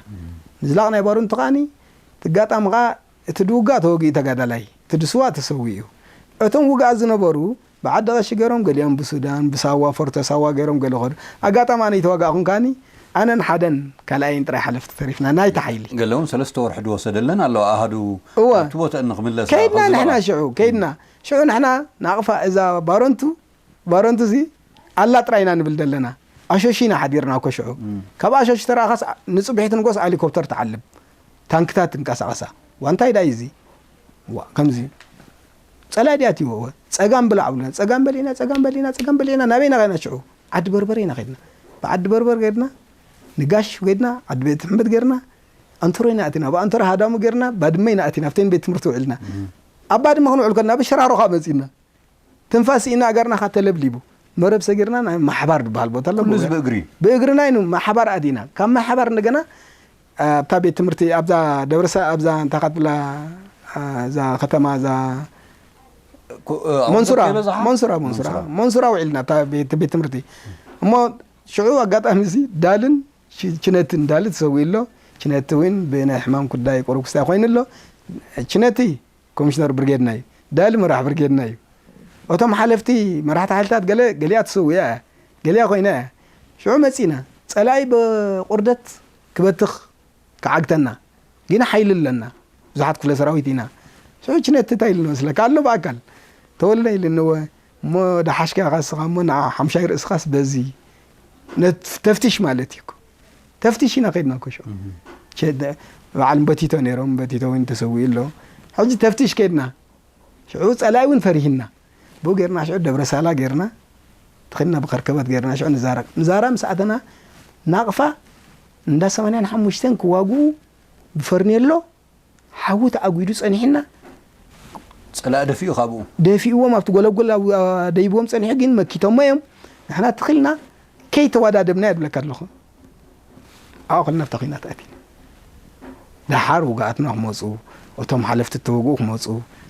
ምዝላቕ ናይ ባረንቱ ከኣኒ፣ እቲ ኣጋጣሚ ከኣ እቲ ድውጋእ ተወጊኡ ተጋዳላይ፣ እቲ ድስዋ ተሰዊኡ። እቶም ውግኣት ዝነበሩ ብዓዲ ቀሺ ገይሮም፣ ገሊኦም ብሱዳን፣ ብሳዋ፣ ፎርቶ ሳዋ ገይሮም ገለ ኸዱ። ኣጋጣሚ ኣነ ይተዋጋእኹን ከኣኒ፣ ኣነን ሓደን ካልኣይን ጥራይ ሓለፍቲ ተሪፍና፣ ናይቲ ሓይሊ። ገለውን ሰለስተ ወርሒ ድወሰደለን ኣለዋ ኣሃዱ እወ። ኣብቲ ቦተእን ንኽምለስ ከይድና ንኽዝበራ። ንሕና ሽዑ፣ ከይድና። ሽዑ ንሕና ናቕፋ እዛ ባረንቱ፣ ባረንቱ እዚ ኣላ ጥራይ ኢና ንብል ዘለና። ኣሸሺ ኢና ሓዲርና እኮ ሽዑ። እም። ካብ ኣሸሺ ተረኣኻስ ንጽብሒት ንጎስ ኣሊኮፕተር ትዓልብ። ታንክታት ትንቀሳቐሳ። ዋ እንታይ ዳይ እዚ? ዋ ከምዚ። ጸላይ ድያ ትይዎ? ጸጋም ብላዕ ብሉና። ጸጋም በሊና፣ ጸጋም በሊና፣ ጸጋም በሊና። ናበይና ኸይና ሽዑ? ዓዲ በርበረ ኢና ኸይድና። ብዓዲ በርበር ኸይድና። ንጋሽ ኸይድና፣ ዓዲ ቤት ሕምብት ጌርና። ኣንተሮ ኢና ኣቲና። ብኣንተሮ ሃዳሙ ጌርና፣ ባድመ ኢና ኣቲና። ኣብተን ቤት ትምህርቲ ውዒልና። እም። ኣብ ባድመ ክንውዕል ከለና ብሽራሮ ኸኣ መጺና። ትንፋስ ኢና እገርና ኸኣ ተለብሊቡ። መረብ ሰጊርና ናይ ማሕባር ዝበሃል ቦታ ኣሎ። ኩሉ እዚ ብእግሪ? ብእግርና ኢኑ ማሕባር ኣቲና። ካብ ማሕባር እንደገና ኣብታ ቤት ትምህርቲ ኣብዛ ደብረ ሰ-፣ ኣብዛ እንታይ ኻትብላ፣ እዛ ኸተማ እዛ ኮ-፣ እ፣ መንሱራ፣ ኣውቶቡስ ከይበዝሓ? መንሱራ፣ መንሱራ፣ መንሱራ። መንሱራ ውዒልና ኣብታ ቤት፣ ቤት ትምህርቲ። እሞ ሽዑ ኣጋጣሚ እዚ ዳልን ች-፣ ችነትን ዳል ተሰዊኡ ኣሎ። ችነቲ እውን ብናይ ሕማም ጉዳይ ቁሩብ ክስታይ ኮይኑ ኣሎ። ችነቲ ኮሚሽነር ብርጌድና እዩ። ዳሊ መራሕ ብርጌድና እዩ። እቶም ሓለፍቲ መራሕቲ ሓይልታት ገለ፣ ገሊኣ ተሰዊኣ እያ፣ ገሊኣ ኮይና እያ። ሽዑ መጺና፣ ጸላኢ ብቑርደት ክበትኽ ክዓግተና፣ ግን ሓይሊ ኣለና፣ ብዙሓት ክፍለ ሰራዊት ኢና። ሽዑ ችነቲ እንታይ ኢሉ መስለካ? ኣሎ ብኣካል። ተወልደ ኢሉ እነወ፣ እሞ ደሓሽካ ኢኻ እስኻ፣ እሞ ንዓ ሓምሻይ ርእስኻስ በዚ። ነት-፣ ተፍትሽ ማለት እዩ እኮ። ተፍትሽ ኢና ከይድና እኮ ሽዑ። እህ። ቸ-፣ ደ-፣ በዓል በቲቶ ነይሮም፣ በቲቶ እውን ተሰዊኡ ኣሎ። ሕጂ ተፍትሽ ከይድና። ሽዑ ጸላኢ እውን ፈሪህና። ብኡ ጌርና ሽዑ ደብረ ሳላ ጌርና። ተኺልና ብኸርከበት ጌርና ሽዑ ንዛራ። ንዛራ ምስ ኣተና ናቕፋ እንዳ ሰማንያን ሓሙሽተን ክዋግኡ ብፈርኔሎ ሓዊ ተኣጒዱ ጸኒሕና። ጸላኢ ደፊኡ ካብኡ? ደፊእዎም ኣብቲ ጎለጎል ኣብ-፣ ደይብዎም ጸኒሑ፣ ግን መኪቶሞ እዮም። ንሕና ተኺልና ከይተዋዳደብና እየ ዝብለካ ኣለኹ። ኣብኡ ከለና ኣብታ ኲናት ኣቲና። ደሓር ውግኣትና ክመጹ፣ እቶም ሓለፍቲ እተወግኡ ክመጹ፣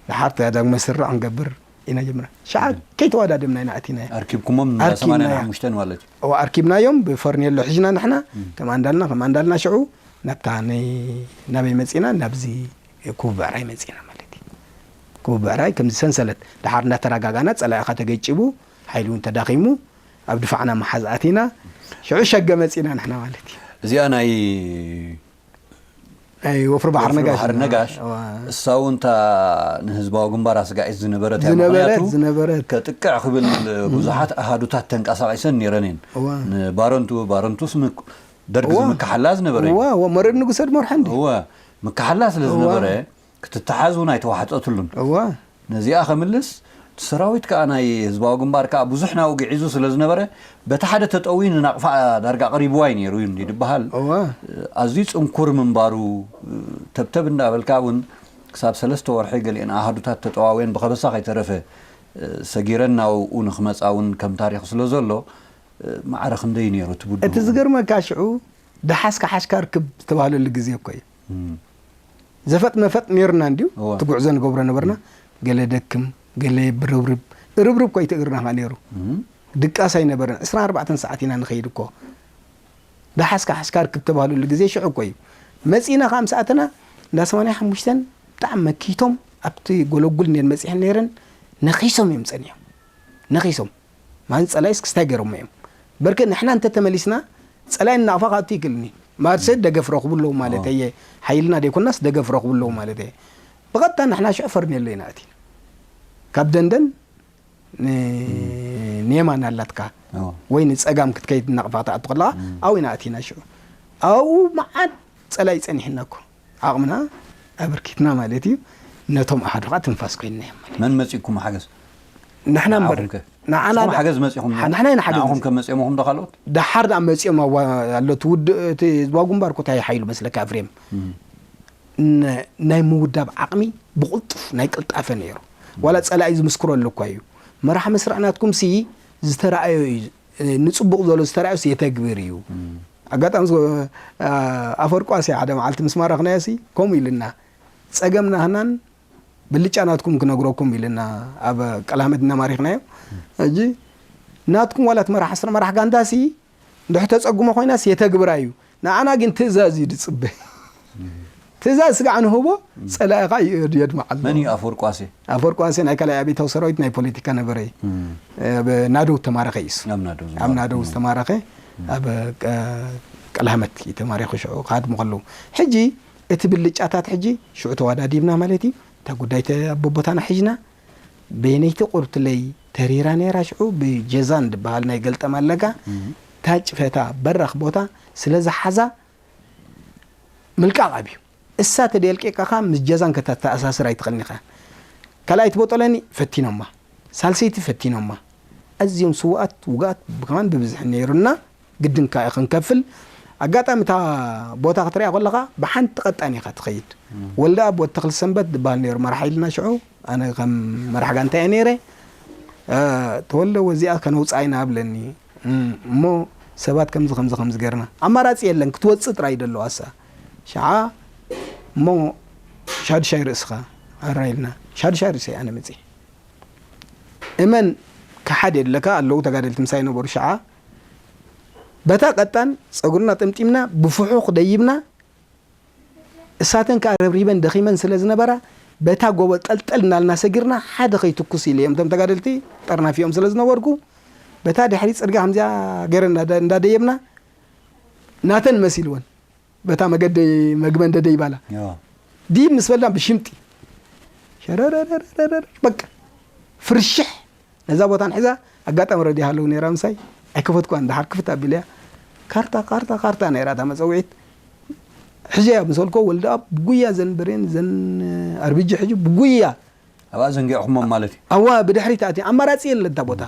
ደሓር ተ-፣ ዳግመ ስርዕ ክንገብር ኢና ጀምርና። ሸዓ ከይተዋዳደብና ኢና ኣቲናዮ። ኣርኪብኩሞም ኣርኪብናዮ። ሰማንያን ሓሙሽተን ማለት እዩ። እወ፣ ኣርኪብናዮም ብፈርኔሎ ሒዝና ንሕና፣ እም። ከምኣ እንዳልና፣ ከምኣ እንዳልና ሽዑ ናብታ ናይ፣ ናበይ መጺና? ናብዚ ክቡብ ብዕራይ መጺና ማለት እዩ። ክቡብ ብዕራይ ከምዚ ሰንሰለት፣ ደሓር እንዳተረጋጋና፣ ጸላኢኻ ተገጭቡ፣ ሓይሊ እውን ተዳኺሙ፣ ኣብ ድፋዕና ምሓዝ ኣቲና፣ ሽዑ ሸገ መጺና ንሕና ማለት እዩ። እዚኣ ናይ ናይ ወፍሪ ባሕሪ ወፍሪ ነጋሽ ባሕሪ ዝነበረ። ነጋሽ፣ እዋ። እሳ እውን እታ ንህዝባዊ ግንባር ኣስጋኢት ዝነበረት እያ። ዝነበረት፣ ምኽንያቱ ዝነበረት። ከጥቅዕ ክብል ብዙሓት ኣሃዱታት ተንቀሳቒሰን ነይረን እየን። እዋ። ንባረንቱ፣ ባረንቱስ ምክ-፣ ደርጊ እዋ። ዝምክሓላ ዝነበረ እዩ። እዋ፣ እዋ፣ መረድ ንጉሰ ድመርሖ እንዲ። እዋ፣ ምክሓላ ስለ እዋ። ዝነበረ ክትተሓዝ እውን ኣይተዋሕጠትሉን። እዋ። ነዚኣ ከምልስ፣ እቲ ሰራዊት ከኣ ናይ ህዝባዊ ግንባር ከኣ ብዙሕ ናውጊ ሒዙ ስለ ዝነበረ፣ በቲ ሓደ ተጠውዩ ንናቕፋ ዳርጋ ቀሪብዋ እዩ ነይሩ እዩ እንዲ ዝበሃል። እዋ። ኣዝዩ ጽንኩር ምንባሩ፣ ተብተብ እንዳበልካ እውን ክሳብ ሰለስተ ወርሒ ገሊአን ኣሃዱታት ተጠዋውየን ብኸበሳ ከይተረፈ፣ ሰጊረን ናብኡ ንኽመጻ እውን ከም ታሪኽ ስለ ዘሎ፣ ማዕረ ክንደይ ነይሩ እቲ ብድሆ? እቲ ዝገርመካ ሽዑ ደሓስካ ሓሽካ ርክብ ዝተባህለሉ ግዜ እኮ እዩ። እም። ዘፈጥ መፈጥ ነይሩና እንድዩ፣ እወ። እቲ ጉዕዞ ንገብሮ ነበርና። ገለ ደክም፣ ገለ ብርብርብ፣ እርብርብ እኮ እዩ እቲ እግርና ከኣ ነይሩ። እም። ድቃስ ኣይነበረን። ዕስራን ኣርባዕተን ሰዓት ኢና ንኸይድ እኮ። ደሓስካ ሓሽካ ርክብ ተባህለሉ ግዜ ሽዑ እኮ እዩ። መጺእና ከኣ ምስ ኣተና፣ እንዳ ሰማንያ ሓሙሽተን ብጣዕሚ መኪቶም ኣብቲ ጎለጉል ነን መጺሐን ነይረን፣ ነኺሶም እዮም ጸኒሖም። ነኺሶም። ማለት ጸላኢስ ክስታይ ገይሮሞ እዮም። በርግጥ ንሕና እንተ ተመሊስና፣ ጸላኢ ንናቕፋ ክኣቱ ይክእልኒ። ማለት ሰብ ደገፍ ረኽቡ ኣለዉ ማለት ኣዎ። እየ። ሓይልና ደይኮናስ ደገፍ ረኽቡ ኣለዉ ማለት እየ። ብቐጥታ ንሕና ሽዑ ፈርኔሎ ኢና ኣቲና። ካብ ደንደን ን-፣ ንየማን ኣላትካ ኣዎ። ወይ ንጸጋም ክትከይድ ናቕፋ ክትኣቱ ከለኻ፣ እም። ኣብኡ ኢና ኣቲና ሽዑ። ኣብኡ መዓት ጸላኢ ጸኒሕና እኮ። ዓቕምና ኣበርኪትና ማለት እዩ። ነቶም ኣሃዱ ኸኣ ትንፋስ ኮይንና እዮም ማለት እዩ። መን መጺእኩም ሓገዝ? ንሕና እምበር። ንዓኹም ከ? ንዓና ንስኹም ሓገዝ መጺኹም? ንሕና ኢና ሓገዝ ንዓኹም መጺ- ከም መጺኦምኹም ዶ ካልኦት? ደሓር ደኣ መጺኦም ኣዋ-፣ ኣሎ እቲ ውድ-፣ እቲ ህዝባዊ ግንባር ኮታይ ሓይሉ መስለካ ኣፍሬም። ን-፣ ናይ ምውዳብ ዓቕሚ ብቕልጡፍ ናይ ቅልጣፈ ነይሩ። ዋላ ጸላኢ ዝምስክሮ ኣሎ እኳ እዩ። መራሕ መስርዕ ናትኩም ሲ ዝተራእዮ እዩ። ንጽቡቕ ዘሎ ዝተራእዮስ የተግብር እዩ። ኣጋጣሚ ዝኮ-፣ ኣ-፣ ኣፈርቋሲ ሓደ መዓልቲ ምስ ማረኽናዮ ሲ ከምኡ ኢልና፣ ጸገም ናህናን ብልጫ ናትኩም ክነግረኩም ኢልና ኣብ ቀላመት እናማሪኽናዮ። ሕጂ ናትኩም ዋላ እቲ መራሕ ዓስር መራሕ ጋንታ ሲ እንድሕር ተጸግሞ ኮይናስ የተግብራ እዩ። ንዓና ግን ትእዛዝ እዩ ዝጽበ። ትእዛዝ ስጋዕ ንህቦ፣ ጸላኢ ኸኣ ዩ-፣ የድምዓሉ። መን እዩ ኣፈወርቂ ዋሴ? ኣፈወርቂ ዋሴ ናይ ካልኣይ ኣብዮታዊ ሰራዊት ናይ ፖለቲካ ነበረ። እም። ኣብ ናደው ዝተማረኸ እዩ እሱ። ኣብ ናደው ኣብ ዝነበረ። ናደው እም። ዝተማረኸ፣ እም። ኣብ ቀ-፣ ቀላመት እዩ ተማሪኹ ሽዑ ክሃድሙ ከለዉ። ሕጂ እቲ ብልጫታት ሕጂ ሽዑ ተዋዳዲብና ማለት እዩ። እታ ጉዳይ ተ-፣ ኣብ ቦታና ሒዝና፣ በየነይቲ ቁርብትለይ ተሪራ ነይራ ሽዑ ብጀዛን ዝበሃል ናይ ገልጠም ኣለጋ፣ እም። እታ ጭፈታ በራኽ ቦታ ስለ ዝሓዛ ምልቃቕ ኣብዩ። እሳ ተደልቂቃኻ ምስ ጀዛን ከተተኣሳስር ኣይትኽእልን ኢኻ። ካልኣይቲ ቦጦለኒ ፈቲኖማ፣ ሳልሰይቲ ፈቲኖማ። ኣዝዮም ስውኣት ውግኣት ከማን ብብዝሒ ነይሩና፣ ግድን ከኣ ክንከፍል። ኣጋጣሚ እታ ቦታ ክትሪኣ ከለኻ ብሓንቲ ቀጣን ኢኻ ትኸይድ። እም። ወልደኣብ ወዲ ተኽለ ሰንበት ዝበሃል ነይሩ መራሕ ሓይልና ሽዑ፣ ኣነ ከም መራሕ ጋንታ እየ ነይረ። እ፣ ተወልደ ወዚኣ ከነውፅኣ ኢና ኣብለኒ። እም፣ እሞ ሰባት ከምዚ ከምዚ ከምዚ ገርና። ኣማራፂ የለን፣ ክትወፅእ ጥራይ ደለዋ እሳ። ሽዓ እሞ ሻዱሻይ ርእስኻ ኣራ ኢልና። ሻዱሻይ ርእሰይ ኣነ መፅየ። እመን ክሓድ የድለካ ኣለዉ ተጋደልቲ ምሳይ ነበሩ ሽዓ። በታ ቀጣን ፀጉርና ጥምጢምና ብፍሑኽ ደይብና እሳተን ከኣ ረብሪበን ደኺመን ስለ ዝነበራ፣ በታ ጎቦ ጠልጠል እናልና ሰጊርና፣ ሓደ ከይትኩስ ኢለ እዮም እቶም ተጋደልቲ ጠርናፊኦም ስለ ዝነበርኩ፣ በታ ድሕሪ ጽርግያ ከምዚኣ ገይረን እንዳደ-፣ እንዳደየብና፣ ናተን መሲልወን። በታ መገዲ መግቢ እንደደ ይባላ። ዮ። ዲብ ምስ በልና ብሽምጢ። ሸረረረረረር፣ በቃ። ፍርሽሕ። ነዛ ቦታን ሒዛ ኣጋጣሚ ረድያ ሃለዉ ነይራ ምሳይ። ኣይከፈትኳን፣ ደሓር ክፍት ኣቢለያ። ካርታ፣ ካርታ፣ ካርታ ነይራ እታ መጸውዒት። ሕጂ እያ ምስ በልኮ፣ ወልደኣብ ብጉያ ዘን ብሬን፣ ዘን ኣርቢጂ ሕጂ ብጉያ። ኣብኣ ዘንጊዕኹሞም ማለት እዩ። ኣዋ፣ ብድሕሪት ኣትዩ። ኣማራጺ የለን እታ ቦታ።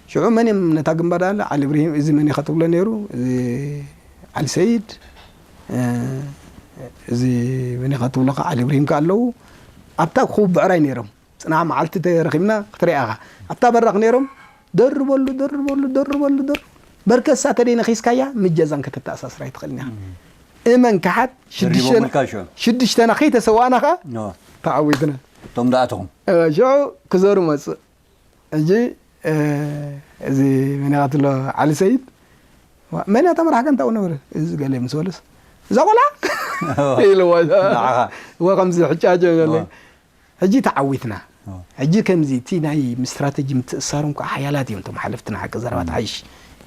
ሽዑ መን እዮም ነታ ግንባር ኣለ? ዓሊ ኢብራሂም፣ እዚ መን ኢኻ ትብሎ ነይሩ? እዚ ዓሊ ሰይድ፣ እ፣ እዚ መን ኢኻ ትብሎ ከ? ዓሊ ኢብራሂም ከ ኣለዉ። ኣብታ ክቡብ ብዕራይ ነይሮም። ጽናሕ መዓልቲ ተረኺብና ክትሪኣ ኢኻ። ኣብታ በራኽ ነይሮም፣ ደርበሉ፣ ደርበሉ፣ ደርበሉ፣ ደር-፣ በርከሳ ተደይ ነኺስካያ፣ ምጀዛን ከተተኣሳስራ ኣይትኽእልን ኢኻ። እም። እመን ከሓት፣ ደሪቦም ሽዱሽተና፣ ኢልካ ሽዑ። ሽዱሽተና ከይተሰዋእና ኸኣ፣ ኖ። ተዓዊትና። እቶም ደኣተኹም። እ፣ ሽዑ ክዘሩ መጽእ። ሕጂ፣ እ፣ እዚ መን ኢኻ ትብሎ ዓሊ ሰይድ፣ ዋ፣ መን እያ እታ መራሕ ጋንታ እውን ነበረ? እዚ ገለ ምስ በለስ፣ "እዛ ቆልዓ?" ኢልዎ። ንዓኻ። እወ፣ ከምዚ ሕጫጨ ገለ። እወ። ሕጂ ተዓዊትና። እወ። ሕጂ ከምዚ እቲ ናይ ስትራተጂ ምትእሳሮም ከዓ ሓያላት እዮም እቶም ሓለፍትና ሓቂ ዘረባ እም። ትሓይሽ።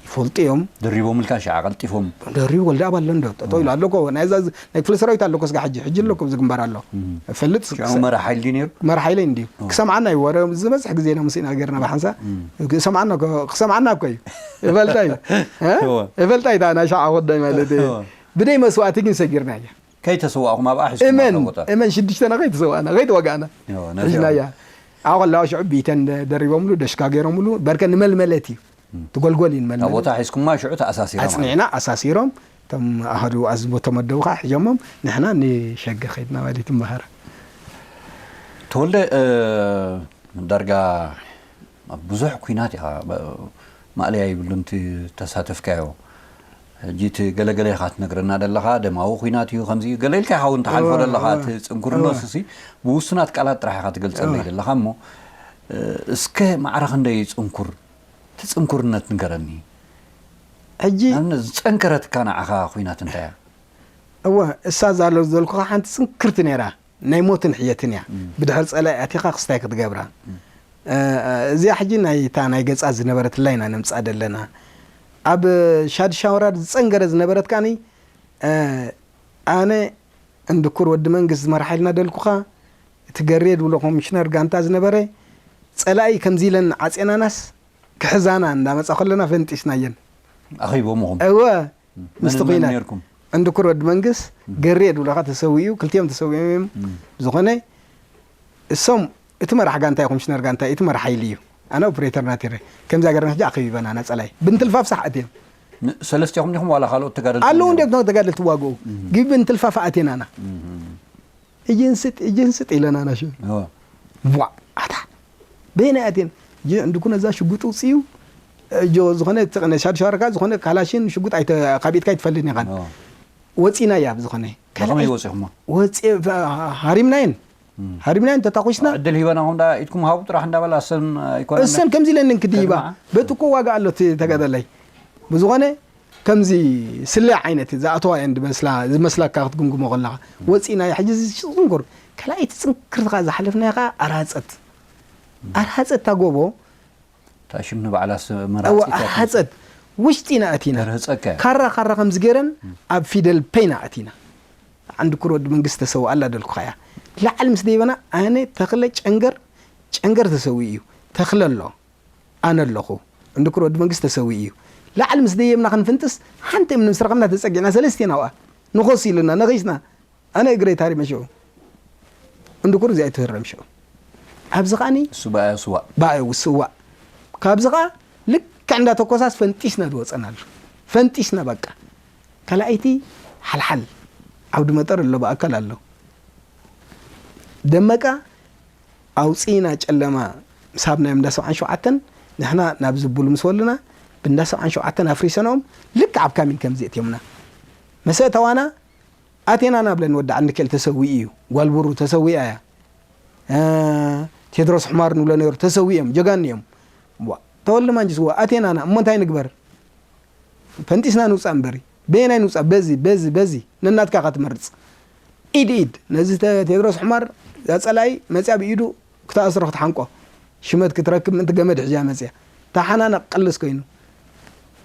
ይፈልጡ እዮም። ደሪቦምልካ ሽዓ ቀልጢፎም። ደሪቡ ወልደኣብ ኣሎ እንዶ? ጠጠው ኢሉ እም። ኣሎ እኮ። ናይ እዛ ዝ-፣ ናይ ክፍለ ሰራዊት ኣሎ እኮ ስጋ ሕጂ። ሕጂ ኣሎ እኮ ኣብዚ ግንባር ኣሎ። እም። እፈልጥ ሽዑ መራሕ ሓይሊ ድዩ ነይሩ? መራሕ ሓይሊ እንድዩ። እወ። ክሰምዓና እዩ። ወረ ዝበዝሕ ግዜ ኢና ምስ ኢና ገርና ብሓንሳእ። እም። ክሰምዓና እኮ፣ ክሰምዓና እኮ እዩ። እፈልጣ እዩ። እ? እወ። እፈልጣ እዩ እታ ናይ ሽዓ ጉዳይ ማለት እዩ። እወ። ብደይ መስዋእቲ ግን ሰጊርና እያ። ከይተሰዋእኹም ኣብኣ ሒዝኩም እመን፣ ኣብታ ቦታ? እመን ሽዱሽተና ከይተሰዋእና፣ ከይተዋጋእና። እወ፣ ነዚኦም። ሒዝና እያ። ኣብኡ ከለዋ ሽዑ ቢተን ደ-፣ ደሪቦምሉ፣ ደሽካ ገይሮምሉ፣ በርከ ንመልመለት እዩ። እም። ትጎልጎል እዩ ንመልመለት። እታ ቦታ ሒዝኩማ ሽዑ ተኣሳሲራ ማለት። ኣጽኒዕና፣ ኣሳሲሮም፣ እቶም ኣሃዱ ኣዝቦ ተመደቡ ከዓ ሒዞሞም፣ ንሕና ንሸገ ከይድና ማለት እዩ፣ እምበሃር። ተወልደ፣ እ፣ ዳርጋ ኣብ ብዙሕ ኲናት ኢኻ፣ ብ-፣ ማእለያ ይብሉን እቲ ተሳተፍካዮ። ሕጂ እቲ ገለገለ ኢኻ ትነግረና ዘለኻ፣ ደማዊ ኲናት እዩ፣ ከምዚ እዩ፣ ገለ ኢልካ ኢኻ እውን ትሓልፎ እወ፣ ዘለኻ፣ እወ፣ እቲ ጽንኩርነቱ እወ። ሲ ብውሱናት ቃላት ጥራሕ ኢኻ ትገልጸለይ እወ። ዘለኻ እሞ፣ እ፣ እስከ ማዕረ ክንደይ እዩ ጽንኩር? እቲ ጽንኩርነት ንገረኒ። ሕጂ ንኣብነት ዝጸንከረትካ ንዓኻ ኲናት እንታይ እያ? እወ፣ እሳ እዛ ኣሎ ዝበልኩኻ ሓንቲ ጽንክርቲ ነይራ። ናይ ሞትን ሕየትን እያ። እም። ብድሕሪ ጸላኢ ኣቲኻ ክስታይ ክትገብራ። እም። እ፣ እዚኣ ሕጂ ናይ፣ እታ ናይ ገጻ ዝነበረትላ ኢና ነምጽኣ ደለና። ኣብ ሻድሻ ወራር ዝጸንገረ ዝነበረት ከኣኒ፣ እ፣ ኣነ እንድኩር ወዲ መንግስት ዝመርሓ ኢልና ደልኩኻ፣ እቲ ገሬ ድብሎ ኮሚሽነር ጋንታ ዝነበረ፣ ጸላኢ ከምዚ ኢለን ዓጼናናስ ክሕዛና እንዳመጻ ከለና ፈንጢስናየን። ኣኺቦምኹም? እወ። እም። ምስቲ መን፣ መን ኲናት ነርኩም? እንድኩር ወዲ መንግስ፣ እም። ገሬ ድብለኻ ተሰዊኡ፣ ክልቲኦም ተሰዊኦም እዮም። እም። ዝኾነ፣ እሶም፣ እቲ መራሕ ጋንታ እዩ፣ ኮሚሽነር ጋንታ እዩ፣ እቲ መራሕ ሓይሊ እዩ። ኣነ ኦፕሬተር ናቲረ። ከምዛ ገርና ሕጂ ኣኸቢበና ናጸላይ ብንትልፋፍ ሳሕ ኣትዮም ን- ሰለስቴኹም ዲኹም ዋላ ካልኦት ተጋደልቲ ኣለዉ ኣለዉ? እንዴት ነው ተጋደልቲ ዋግኡ ግን ብንትልፋፍ ኣትየናና እጅን ስጥ እጅን ስጥ ኢለና ናሽ እዎ። ቧ ኣታ በየናይ ኣትየን ጅ እንድኩ ነዛ ሽጉጥ ውፅዩ እጆ ዝኾነ ትቕነ ሻድሻርካ ዝኾነ ካላሽን ሽጉጥ ኣይተ- ካብ ኢድካ ኣይትፈልጥን ኢኻን እዎ። ወፂና እያ ብዝኾነ ብኸመይ ወፂኹሞ? ወፂ ሃሪምናየን ሃሪምናየን ተታኹስና ዕድል ሂበናኹም ዳ ኢድኩም ሃቡ ጥራሕ እንዳበላ ሰን ኣይኮነ እሰን ከምዚ ኢለን እንክድይባ ከድምዓ? በቲ እኮ ዋጋ ኣሎ እቲ ተጋዳላይ ብዝኾነ ከምዚ ስለ ዓይነት ዝኣተዋ እየን ዝመስላ ዝመስላካ ክትግምግሞ ከለኻ ወፂና እያ ሕጂ እዚ ፅንኩር ካልኣይቲ ፅንክርትኻ ዝሓለፍናያ ከዓ ኣራፀት ኣራፀት ታጎቦ ታሽም ንባዕላ እዋ ሓፀት ውሽጢ ኢና ኣቲና ተርህፀካ ካራ ካራ ከምዚ ገይረን ኣብ ፊደል ፔና ኣቲና ዓንዲ ኩር ወዲ መንግስቲ ተሰውኣ ኣላ ደልኩኻ እያ ላዕሊ ምስ ደይበና ኣነ ተኽለ ጨንገር ጨንገር ተሰዊኡ እዩ ተኽለ ኣሎ ኣነ ኣለኹ ዓንዲ ኩር ወዲ መንግስቲ ተሰዊኡ እዩ ላዕሊ ምስ ደየብና ክንፍንጥስ ሓንቲ እምኒ ምስ ረኸብና ተፀጊዕና ሰለስቴና ውኣ ንኾስ ኢሉና ነኺስና ኣነ እግረይ ታሪመ ሽዑ እንድኩር እዚኣ ኣይትህረም ሽዑ ኣብዚ ኸዓኒ እሱ በኣዮ ስዋእ በኣዮ ስዋእ ካብዚ ኸዓ ልክዕ እንዳተኮሳስ ፈንጢስና ዝወፀናሉ ፈንጢስና በቃ ካልኣይቲ ሓልሓል ዓውዲ መጠር ኣሎ ብኣካል ኣሎ ደመቃ ኣውፅኢና ጨለማ ምሳብ ናይ እንዳ ሰብዓን ሸውዓተን ንሕና ናብ ዝቡሉ ምስ ወሉና ብእንዳ ሰብዓን ሸውዓተን ኣፍሪሰንኦም ልክዕ ኣብ ካሚን ከምዚ እትዮምና መሰእተዋና ኣቴና ናብለን ወዲ ዓንድኬል ተሰዊኡ እዩ ጓል ቡሩ ተሰዊኣ እያ ቴድሮስ ሕማር ንብሎ ነይሩ ተሰዊኦም ጀጋን እዮም ተወልደ ማንጅስ ዋ ኣቴናና እሞ እንታይ ንግበር ፈንጢስና ንውፃእ እምበሪ በየናይ ንውፃእ በዚ በዚ በዚ ነናትካ ኢኻ ትመርፅ ኢድ ኢድ ነዚ ቴድሮስ ሕማር ዛፀላኢ መፅያ ብኢዱ ክትኣስሮ ክትሓንቆ ሽመት ክትረክብ ምእንቲ ገመድ ሕዝያ መፅያ ተሓናነቕ ቅልስ ኮይኑ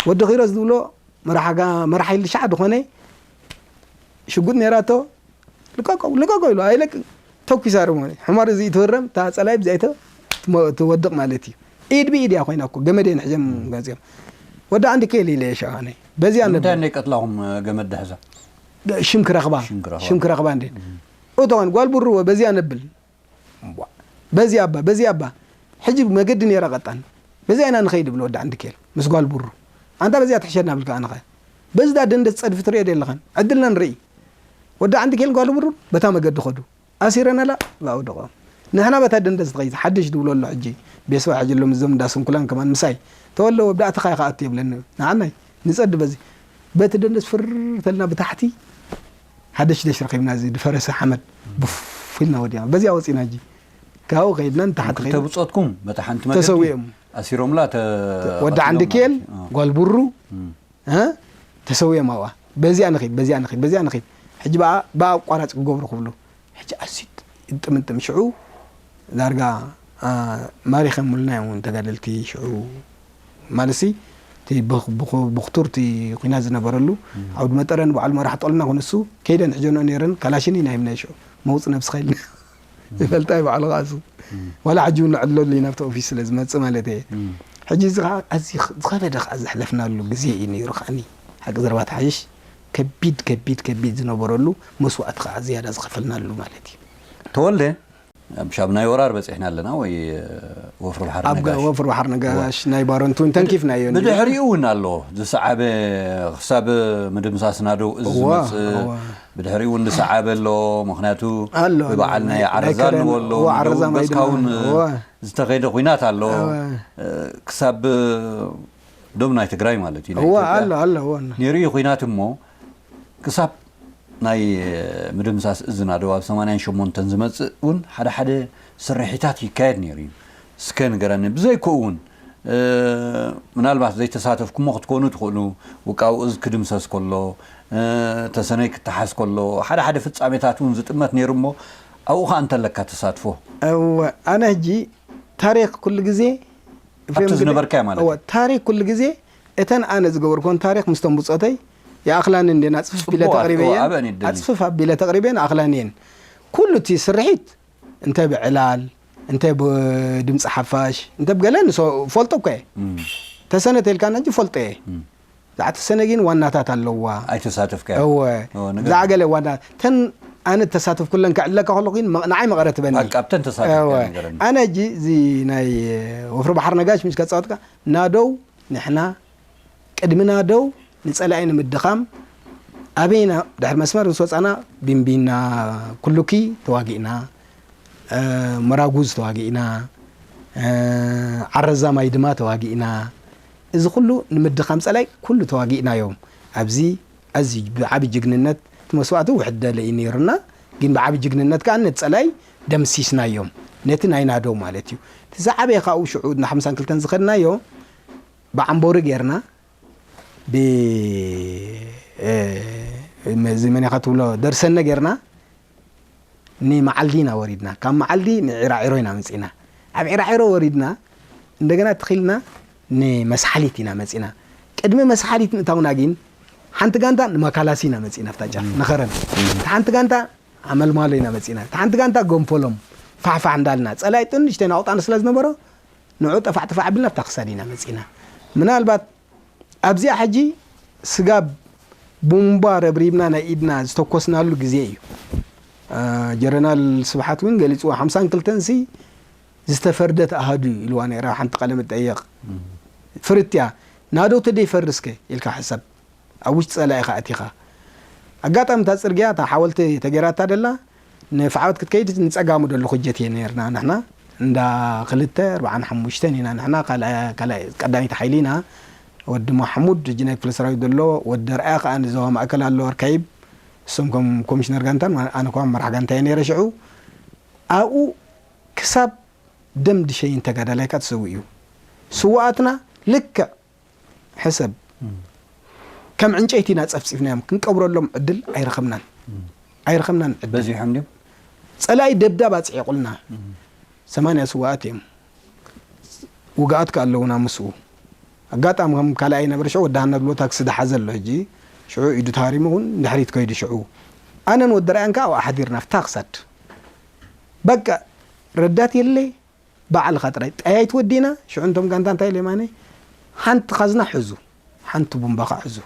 ወዲ ኺሮስ ዝብሎ መራሓ ኢሉ ሻዕ ዝኾነ ሽጉጥ ነይራቶ ልቀቆ ልቀቆ ኢሉ ኣይለቅ ተኩሳ ርሞ ሕማር እዚ ትህረም እታ ፀላይ ብዚኣይተ ትወድቕ ማለት እዩ ኢድ ብኢድ እያ ኮይና እኮ ገመድ እየን ሕዘም ገፂኦም ወዲ ዓንዲ ኬል ኢለ ሸኻነ በዚያ ነብል እንታይ እንደ ቀትላኹም ገመድ ድሕዛ ሽም ክረኽባ ሽም ክረኽባ። ሽም ክረኽባ እንዴ እቶን ጓል ቡርዎ በዚያ ነብል በዚያ ኣባ በዚያ ኣባ ሕጂ መገዲ ነይራ ቀጣን በዚያ ኢና ንኸይድ ብሎ ወዲ ዓንዲ ኬል ምስ ጓል ቡሩ ኣንታ በዚያ ትሕሸና ብልካ ኣነኸ በዚ ዳ ደንደስ ፀድፊ ትሪኦ ደለኻን ዕድልና ንርኢ ወዲ ዓንዲ ኬል ጓል ቡሩ በታ መገዲ ኸዱ ኣሲረናላ ላውደቆ ንሕና በታ ደንደስ ትኸይድ ሓድሽ ድብሎ ኣሎ ሕጂ ቤስዋ ሕጂ ኣሎ ምዞም እንዳ ስንኩላን ከማን ምሳይ ተወለ ወብዳእትኻ ኢኻ ኣት የብለኒ ንዓናይ ንፀዲ በዚ በቲ ደንደስ ፍር ተልና ብታሕቲ ሓደሽደሽ ረኺብና እዚ ዝፈረሰ ሓመድ ቡፍ ኢልና ወዲና በዚኣ ወፂና እጂ ካብኡ ከይድና ንታሕቲ ክልተ ከይድና ብፆትኩም በታ ሓንቲ መገዲ ተሰዊኦም ኣሲሮምላ ተ- ወዲ ቀቲሎም ዓንድኬል ማለት እዩ። ጓል ቡሩ እም። እ? ተሰዊኦም ኣብኣ በዚኣ ንኺድ በዚኣ ንኺድ በዚኣ ንኺድ ሕጂ ብኣ ብኣ ኣቋራጭ ክገብሩ ክብሉ ሕጂ ኣሲት ጥምጥም ሽዑ ዳርጋ አ፣ ማሪኸ ሙልና እዮም እውን ተጋደልቲ ሽዑ ማለት ሲ እቲ ብኽ- ብኹ- ብኽቱር እቲ ኩናት ዝነበረሉ ዓውዲ መጠረን በዓል መራሕ ጠልና ኩንሱ ከይደን ሕጀንኦ ነይረን ካላሽን ኢና ሂብና ሽዑ መውፅ ነብስኻ ኢልና ይፈልጣ እዩ በዓሉ ኸዓሱ ዋላ ሕጂ እውን ንዕለሉ ኢና ኣብቲ ኦፊስ ስለ ዝመፅእ ማለት እየ ሕጂ እዚ ከዓ ኣዚ ዝኸበደ ከዓ ዘሕለፍናሉ ግዜ እዩ ነይሩ ከዓኒ ሓቂ ዘረባ ተሓይሽ ከቢድ ከቢድ ከቢድ ዝነበረሉ መስዋእቲ ከዓ ዝያዳ ዝኸፈልናሉ ማለት እዩ ተወልደ ኣብ ሻብ ናይ ወራር በፂሕና ኣለና ወይ ወፍሪ ባሕሪ ኣብ ነጋሽ ወፍሪ ባሕሪ ነጋሽ ናይ ባረንቱ እውን ተንኪፍናዮ እንዲና። ብድሕሪኡ እውን ኣሎ ዝሰዓበ ክሳብ ምድምሳስ ናደው እዚ እዋ፣ ዝመፅእ እዋ። ብድሕሪኡ እውን ዝሰዓበ ኣሎ ምክንያቱ ኣሎ፣ ብበዓል ኣሎ። ናይ ናይ ዓረዛ ከረን፣ ንበሎ እዋ፣ ዓረዛ ማይ ድማ፣ እስካውን እዋ። ዝተኸይደ ኩናት ኣሎ እዋ። ክሳብ ዶብ ናይ ትግራይ ማለት እዩ ናይ እዋ ኢትዮጵያ ኣሎ ኣሎ እዋ ኣሎ። ነይሩ እዩ ኩናት እሞ ክሳብ ናይ ምድምሳስ እዚ ናደው ኣብ ሰማንያን ሸሞንተን ዝመፅእ እውን ሓደ ሓደ ስርሒታት ይካየድ ነይሩ እዩ እስከ ንገረኒ ብዘይኮ እውን ምናልባት ዘይተሳተፍኩሞ ክትኮኑ ትኽእሉ ውቃው እዝ ክድምሰስ ከሎ ተሰነይ ክተሓዝ ከሎ ሓደ ሓደ ፍፃሜታት እውን ዝጥመት ነይሩ እሞ ኣብኡ ከዓ እንተለካ ተሳትፎ እወ ኣነ ሕጂ ታሪክ ኩሉ ግዜ ኣብቲ ዝነበርካዮ ማለት እዩ። ታሪክ ኩሉ ግዜ እተን ኣነ ዝገበርኮን ታሪክ ምስቶም ብፆተይ ይኣኽላኒ እንዴን ኣፅፍፍ ቢለ ፅቡቕ ተቕሪበ ኣፍቶ እየን ኣበን ይደሊ። ኣፅፍፍ ኣቢለ ተቕሪበ እየን ኣኽላኒ እየን ኩሉ እቲ ስርሒት እንተ ብዕላል እንተ ብድምፂ ሓፋሽ እንተ ብገለ ንሶ ፈልጦ እኮ እየ ተሰነ ተልካን ሕጂ ፈልጦ እየ ዛዕቲ ሰነ ግን ዋናታት ኣለዋ ኣይተሳተፍካ እወ እወ፣ ንገር። ብዛዕ ገለ ዋና ተን ኣነ ተሳተፍኩለን ክዕለካ ከለኹ ግን መ-፣ ንዓይ መቐረት በኒ። በቃ ኣብተን ተሳተፍካ እወ። ነገረኒ። ኣነ ሕጂ እዚ ናይ ወፍሪ ባሕሪ ነጋሽ ምስ ከጻወትካ ናደው ንሕና ቅድሚ ናደው ንጸላኢ ንምድኻም ኣበይና ድሕሪ መስመር ምስ ወጻና ቢምቢና ኩሉኪ ተዋጊእና፣ እ፣ መራጉዝ ተዋጊእና፣ እ፣ ዓረዛ ማይ ድማ ተዋጊእና። እዚ ኩሉ ንምድኻም ጸላኢ ኩሉ ተዋጊእናዮም። ኣብዚ ኣዝዩ ብዓቢ ጅግንነት እቲ መስዋእቲ ውሕድ ደለ እዩ ነይሩና፣ ግን ብዓቢ ጅግንነት ከኣ ነቲ ጸላኢ ደምሲስናዮም። ነቲ ናይ ናደው ማለት እዩ። እቲ ዝዓበየ ካብኡ ሽዑ ን ሓምሳን ክልተን ዝኸድናዮ ብዓምቦሪ ጌርና፣ ብ-፣ እ፣ እዚ መን ኢኻ ትብሎ ደርሰነ ጌርና ንመዓልዲ ኢና ወሪድና። ካብ መዓልዲ ንዒራዒሮ ኢና መጺእና። ኣብ ዒራዒሮ ወሪድና እንደገና ትኺልና ንመስሓሊት ኢና መጺእና። ቅድሚ መስሓሊት ምእታውና ግን ሓንቲ ጋንታ ንማካላሲ ኢና መጺእና፣ ኣብታ ጫፍ ንኸረን። እታ ሓንቲ ጋንታ ኣመልማሎ ኢና መጺእና። እታ ሓንቲ ጋንታ ጎንፎሎም ፋሕፋሕ እንዳልና ጸላኢ ጥንሽተይ ናቑጣን ስለ ዝነበሮ ንዑ ጠፋዕ ጠፋዕ ኣቢልና ኣብታ ክሳድ ኢና መጺእና። ምናልባት ኣብዚኣ ሕጂ ስጋብ ቡምባ ረብሪብና ናይ ኢድና ዝተኮስናሉ ግዜ እዩ። አ፣ ጀነራል ስብሓት እውን ገሊጽዎ፣ ሓምሳን ክልተን ሲ ዝተፈርደት ኣሃዱ ኢልዋ ነይራ ሓንቲ ቃለ መጠየቕ። እም። ፍርት እያ። ናዶ ተደይፈርስከ ኢልካ ሕሰብ። ኣብ ውሽጢ ጸላኢ ኢኻ ኣቲኻ። ኣጋጣሚ እታ ጽርግያ፣ እታ ሓወልቲ ተገይራታ ደላ፣ ንፍዓወት ክትከይድ ንጸጋሙ ደሎ ኩጀት እየ ነርና ንሕና። እንዳ ክልተ፣ ኣርባዓን ሓሙሽተን ኢና ንሕና፣ ካልኣ-፣ ካልኣይ፣ ቀዳሚት ሓይሊ ኢና። ወዲ ማሕሙድ፣ ሕጂ ናይ ክፍለ ሰራዊት ዘሎ፣ ወዲ ደርኣያ ከኣ ንዞባ ማእከል ኣሎ፣ ኣርካይብ። እሶም ከም ኮሚሽነር ጋንታን፣ ኣነ ከኣ መራሕ ጋንታ እየ ነይረ ሽዑ። ኣብኡ ክሳብ ደም ድሸይን ተጋዳላይካ ተሰዊኡ እዩ። ስውኣትና ልክዕ ሕሰብ። እም። ከም ዕንጨይቲ ኢና ጸፍጺፍናዮም፣ ክንቀብረሎም ዕድል ኣይረኸብናን። እም። ኣይረኸብናን ዕድል። በዚሖም ድዮም? ጸላኢ ደብዳብ ኣጽዒቑልና። እም። ሰማንያ ስውኣት እዮም። ውግኣት ከኣ ኣለውና ምስኡ። ኣጋጣሚ ከም ካልኣይ ነበረ፣ ሽዑ ወዲ ሃና ብሎ ታክሲ ደሓዘ ኣሎ ሕጂ። ሽዑ ኢዱ ተሃሪሙ እውን ንድሕሪት ከይዱ ሽዑ። ኣነን ወዲ ራያን ከኣ ኣብኣ ሓዲርና፣ ፍታ ክሳድ። በቃ ረዳት የለ፣ ባዕልኻ ጥራይ ጠያይት ወዲና፣ ሽዑ እንቶም ጋንታ እንታይ ኢለ የማነ፣ ሓንቲ ካዝና ሕዙ፣ ሓንቲ ቡምባ ኸዓ ሕዙ።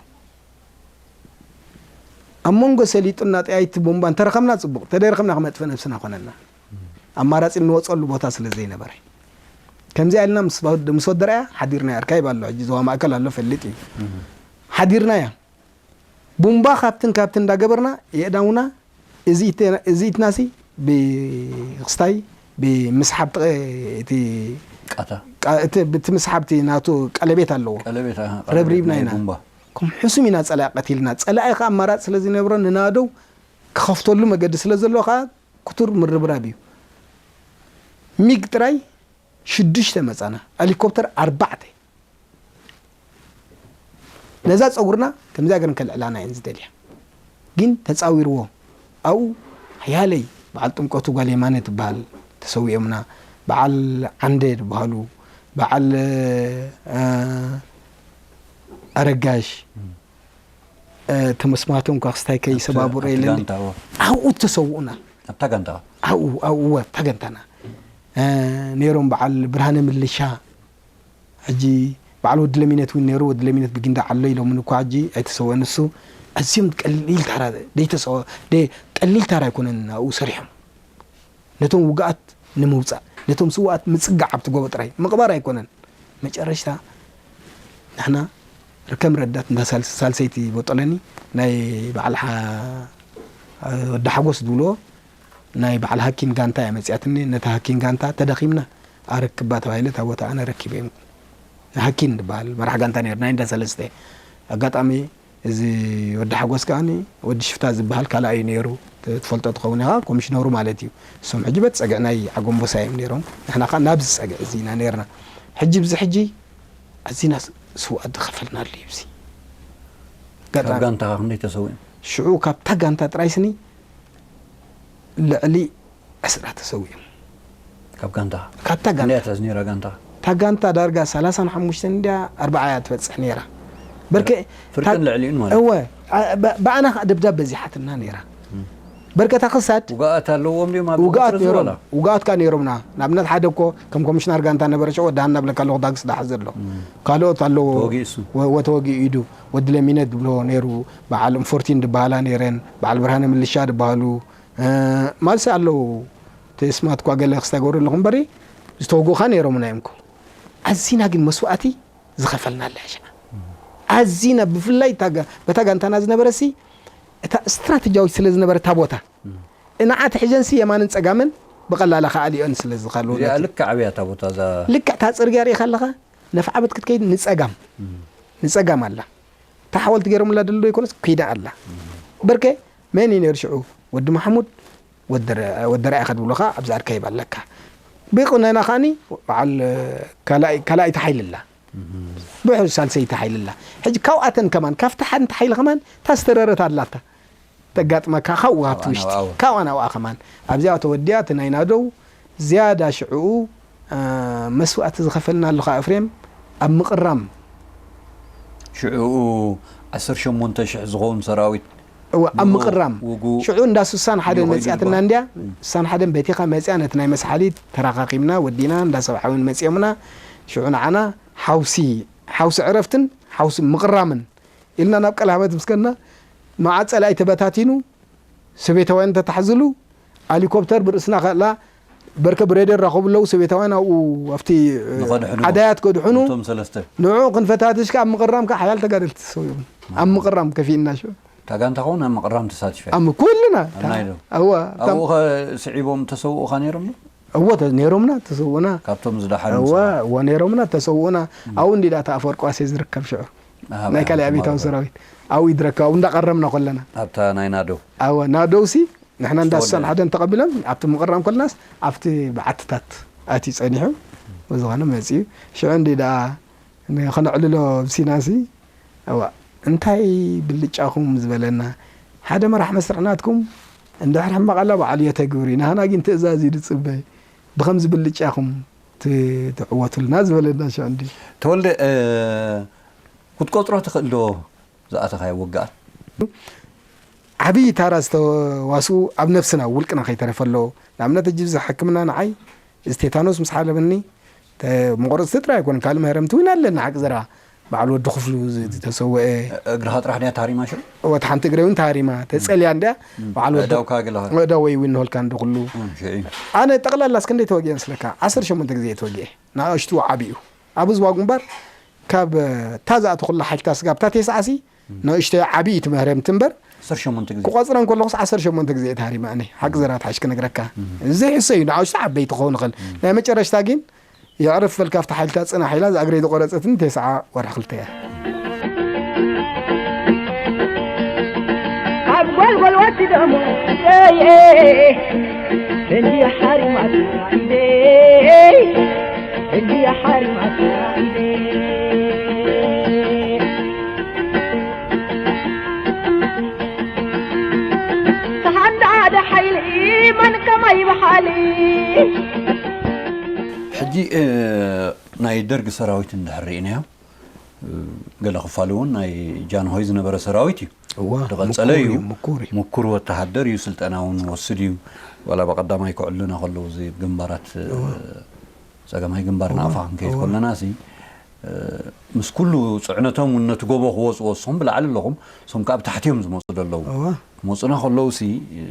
ኣብ መንጎ ሰሊጡና ጠያይቲ ቡምባ እንተረኸብና ጽቡቕ፣ እንተደይረኸብና ክመጥፍእ ነብስና ኮነና። ኣማራጺ እንወጸሉ ቦታ ስለ ዘይነበረ። ከምዚኣ ኢልና ምስ፣ ምስ ወደረያ ሓዲርና፣ ኣርካይብ ኣሎ፣ ሕጂ ዞባ ማእከል ኣሎ፣ ፈልጥ እዩ። እም። ሓዲርናያ። ቡምባ ካብትን ካብትን እንዳገበርና የእዳውና፣ እዚ ኢት-፣ እዚ ኢትናሲ ብክስታይ ብምስሓብ ጥቐ-፣ እቲ ቃታ። ቃ-፣ እቲ፣ ብቲ ምስሓብ እቲ ናቱ ቀለቤት ኣለዎ። ቀለቤት፣ ኣሃ፣ ረብሪብና ቀለቤት ናይ ኢና። ቡምባ። ከም ሕሱም ኢና ጸላኢ ቀቲልና። ጸላኢ ከኣ ኣማራጺ ስለ ዝነብሮ ንናደው ክኸፍተሉ መገዲ ስለ ዘለዎ ከኣ ክቱር ምርብራብ እዩ። ሚግ ጥራይ ሽዱሽተ መጻና፣ ሄሊኮፕተር ኣርባዕተ። ነዛ ጸጉርና ከምዚኣ ገረን ከልዕላና እየን ዝደልያ። ግን ተጻዊርዎ። ኣብኡ ሓያለይ በዓል ጥምቀቱ ጓል የማነ ትበሃል ተሰዊኦምና። በዓል ዓንደ ዝበሃሉ፣ በዓል፣ እ፣ ኣረጋሽ፣ እ፣ ተመስማቶም ኳ ክስታይ ኣብቲ፣ ከይሰባብሮ ኣብቲ የለኒ። ጋንታ፣ እወ። ኣብኡ ተሰውኡና። ኣብታ ጋንታ? ኣብኡ፣ ኣብኡ፣ እወ፣ ኣብታ ጋንታና። እ፣ ነይሮም በዓል ብርሃነ ምልሻ፣ ሕጂ በዓል ወዲ ለሚነት እውን ነይሩ። ወዲ ለሚነት ብጊንዳ ዓሎ ኢሎምን እኳ ሕጂ ኣይተሰወአን። እሱ ኣዝዮም ቀሊል ታራ፣ ደይተሰወ-፣ ደይ-፣ ቀሊል ታራ ኣይኮነን ኣብኡ ሰሪሖም። ነቶም ውግኣት ንምውጻእ፣ ነቶም ስውኣት ምጽጋዕ ኣብቲ ጎቦ ጥራይ፣ ምቕባር ኣይኮነን። መጨረሽታ ንሕና ርከም ረዳት እንዳ ሳልስ-፣ ሳልሰይቲ ቦጦለኒ ናይ በዓል ሓ-፣ ወዲ ሓጎስ ዝብልዎ ናይ በዓል ሃኪን ጋንታ እያ መጺኣትኒ። ነታ ሃኪን ጋንታ ተዳኺምና ኣረክባ ተባሂለ፣ እታ ቦታ ኣነ ረኪበ እዮም። ሃኪን ዝበሃል መራሕ ጋንታ ነይሩ፣ ናይ እንዳ ሰለስተ። ኣጋጣሚ እዚ ወዲ ሓጎስ ከኣኒ ወዲ ሽፍታ ዝበሃል ካልኣይ እዩ ነይሩ። ት-፣ ትፈልጦ ትኸውን ኢኻ፣ ኮሚሽነሩ ማለት እዩ። እሶም ሕጂ በቲ ጸግዒ ናይ ዓጎምቦሳ እዮም ነይሮም። ንሕና ከኣ ናብዚ ጸግዒ እዚ ኢና ነይርና። ሕጂ ብዚ ሕጂ ኣዚና ስ-፣ ስውኣት ዝኸፈልናሉ እዩ እዚ። ካብ ኣጋጣሚ ጋንታኻ ክንደይ ተሰዊኦም? ሽዑ ካብታ ጋንታ ጥራይ ስኒ ልዕሊ ዕስራ ተሰዊኦም። ካብ ጋንታ? ካብታ ጋንታ። ክንደይ እያ ነይራ ጋንታ? እታ ጋንታ ዳርጋ ሰላሳን ሓሙሽተን እንድያ፣ ኣርብዓ እያ ትበጽሕ ነይራ። በርከ-፣ ፍርቅን ታ-፣ ልዕሊኡን ማለት። እወ፣ ኣ-፣ ብ-፣ ብኣና ኸኣ ደብዳብ በዚሓትና ነይራ። እም። በርከታ ክሳድ ውግኣት ኣለዎም ድዮም ኣብ ውግኣት ቁጽሪ ነይሮም። ዝወላ? ውግኣት ከኣ ነይሮምና። ንኣብነት ሓደ እኮ ከም ኮሚሽነር ጋንታ ነበረ፣ ሽዑ ወዲ ሃና ብለካ ኣለኹ፣ ዳግስ ዳሓ ዘሎ። እም። ካልኦት ኣለዎ። ተወጊኡ እሱ። ወ-፣ ወ-፣ ተወጊኡ ኢዱ። ወዲ ለሚነት ዝብሎ ነይሩ። በዓል እንፎርቲን ዝበሃላ ነይረን። በዓል ብርሃነ ምልሻ ዝበሃሉ። ማልሲ ኣለዉ ተስማት እኳ ገለ ክስታ ይገብሩ ኣለኹ እምበሪ ዝተወግኡኻ ነይሮምና እዮም እኮ። ኣዚና ግን መስዋእቲ ዝኸፈልናላ ሽዓ ኣዚና ብፍላይ እታ ጋ- በታ ጋንታና ዝነበረሲ እታ ስትራተጂያዊት ስለ ዝነበረ እታ ቦታ ንዓት ሕጀንሲ የማንን ጸጋምን ብቐላላ ከኣልዮን ስለ ዝኸሉ እዚኣ ነቲ ልክዕ ኣብያ እታ ቦታ እዛ ልክዕ እታ ጽርግያ ርኢኻ ኣለኻ ነፍዓበት ክትከይድ ንጸጋም ንጸጋም ኣላ እታ ሓወልቲ ገይሮምላ ደሎ ይኮነስ ኩይዳ ኣላ በርከ መን እዩ ነይሩ ሽዑ ወዲ ማሕሙድ ወደረ- ወደረኣይ ከድብሉኻ ኣብዚ ኣርካይብ ኣለካ ብቁነና ከኣኒ በዓል ካልኣይ- ካልኣይቲ ሓይሊ ኣላ ብሕር ሳልሰይቲ ሓይሊ ኣላ ሕጂ ካብኣተን ከማን ካብቲ ሓንቲ ሓይሊ ከማን ታስተረረት ኣላታ ተጋጥመካ ካብኡ ካብኣ ትውሽጢ ናብኣ። ካብኣ ናብኣ ከማን ኣብዚኣ ተወዲኣ እቲ ናይ ናደው ዝያዳ ሽዕኡ አ፣ መስዋእቲ ዝኸፈልናሉ ከዓ ኤፍሬም ኣብ ምቕራም ሽዕኡ ዓሰርተ ሸሞንተ ሽሕ ዝኸውን ሰራዊት እወ ኣብ ምቕራም ውጉእ ሽዑ እንዳ ስሳን ሓደን ይኸይዱ መፅያትና ይግባእ። እንድያ ስሳን ሓደን በቲኻ መፅያ ነቲ ናይ መስሓሊት ተራኻኺብና ወዲና እንዳ ሰብዓዊን መፅዮምና ሽዑ ንዓና ሓውሲ ሓውሲ ዕረፍትን ሓውሲ ምቕራምን ኢልና ናብ ቀልሃመት ምስ ከድና መዓት ፀላኢ ተበታቲኑ ሰቤታውያን ተታሕዝሉ ኣሊኮፕተር ብርእስና ከላ በርከ ብሬደር ራኸቡ ኣለዉ ሰቤታውያን ኣብኡ ኣብቲ ንኸድሕኑ። ዓዳያት ከድሕኑ እቶም ሰለስተ። ንዑ ክንፈታትሽ ከ ኣብ ምቕራም ከ ሓያል ተጋደልቲ ተሰዊኦም ኣብ ምቕራም ከፊእና ሽዑ እታ ጋንታ ኸውን ኣብ ምቕራም ተሳቲፈ ኣብ ኩልና ኣብ ናይ ዶ? እዋ ኣብኡ ኸ ስዒቦም ተሰውኡኻ ነይሮም ዶ? እዎ ተ- ነይሮምና ተሰውኡና ካብቶም ዝደሓኑ እዋ እዎ ነይሮምና ተሰውኡና ኣብኡ እንዲ ዳታ ኣፈወርቂ ዋሴ ዝርከብ ሽዑ ኣሃ፣ ናይ ካልእ ኣብየታዊ ትማል። ሰራዊት ኣብኡ ይድረከብ ኣብኡ እንዳቐረምና ከለና ኣብታ ናይ ናዶ ኣወ ናደውሲ ንሕና እንዳሳን ዝተወደአ። ሓደ እንተቐቢሎም ኣብቲ ምቕራም ከለናስ ኣብቲ በዓትታት ኣትዩ ጸኒሑ ብዝኾነ መጺኡ ሽዑ እንዲ ደኣ ንኸነዕልሎ ብሲናሲ እዋ እንታይ ብልጫኹም ዝበለና ሓደ መራሕ መስርዕ ናትኩም እንድሕር ሕማቕ ኣላ በዓል እዮ ተግብሪ ናህና ግን ትእዛዝ እዩ ዝጽበ ብኸምዚ ብልጫኹም ት- ትዕወቱልና ዝበለና ሽዑ እንዲ ተወልደ እ፣ ክትቆፅሮ ትኽእል ዶ ዝኣተኻዮ ውግኣት? ዓብዪ ታራ ዝተዋስኡ ኣብ ነብስና ውልቅና ከይተረፈ ኣለዎ። ንኣብነት ሕጂ እዚ ሕክምና ንዓይ እዚ ቴታኖስ ምስ ሓለበኒ ተ- መቆረፅቲ ጥራይ ኣይኮነ ካልእ መህረምቲ እውን ኣለና ሓቂ ዘረባ በዓል ወዲ ክፍሉ ዝተሰወአ እግርኻ ጥራሕ ድያ ታሪማ ሽዑ? ወት ሓንቲ እግረ እውን ታሪማ ተፀልያ እንድያ በዓል ወዲ ኣእዳውካ ገለኻ? ወዳ ወይ እውን ንሆልካ እንዶ ኩሉ እም፣ ሽዑ እዩ። ኣነ ጠቕላላ እስክንደይ ተወጊአ መስለካ ዓሰርተ ሸሞንተ ግዜ እየ ተወጊአ ንኣሽቱ ዓብኡ ኣብ ዝዋ ግንባር ካብ እታ ዝኣተኹላ ሓይልታ ስጋብ እታ ቴስዓ ሲ ንእሽቶ ዓብዪ እቲ መህረምቲ እምበር ዓሰርተ ሸሞንተ ግዜ ክቆፅረን ከለኹስ ዓሰርተ ሸሞንተ ግዜ እየ ተሃሪመ ኣነ ሓቂ ዘረባ ትሓሽ ክነግረካ እዚ ሕሶ እዩ ንኣሽቱ ዓበይቲ ክኸውን ይኽእል ናይ መጨረሽታ ግን የዕርፍ በል ካብቲ ሓይልታት ፅናሕ ኢላ ዝኣግረይ ዝቆረፀትኒ ቴስዓ ወርሒ ክልተ እያ ካብ ጎልጎል ወሲዶሞ እየ እንዲ ሓሪማትና ኢደይ እንዲ ሓሪማትና ኢደይ ተሓንዳደ ሓይሊ መን ከማይ በሓሊ ሕጂ እ፣ ናይ ደርጊ ሰራዊት እንድሕር ርኢናዮ እ፣ ገለ ክፋሉ እውን ናይ ጃንሆይ ዝነበረ ሰራዊት እዩ እዋ ዝቐጸለ ምኩር እዩ እዩ፣ ምኩር እዩ። ምኩር ወተሃደር እዩ ስልጠና እውን ወስድ እዩ ዋላ ብቐዳማይ ክዕሉና ከለዉ እዚ ግንባራት እ፣ እዋ ጸገማይ ግንባር እዋ፣ ናቕፋ ክንከይድ እዋ። ከለና ሲ እ፣ ምስ ኩሉ ጽዕነቶም እውን ነቲ ጎቦ ክወጽዎ እሶም ብላዕሊ ኣለኹም እሶም ካብ ታሕቲ እዮም ዝመጹ ዘለዉ እዋ ክመጹና ከለዉ ሲ እ፣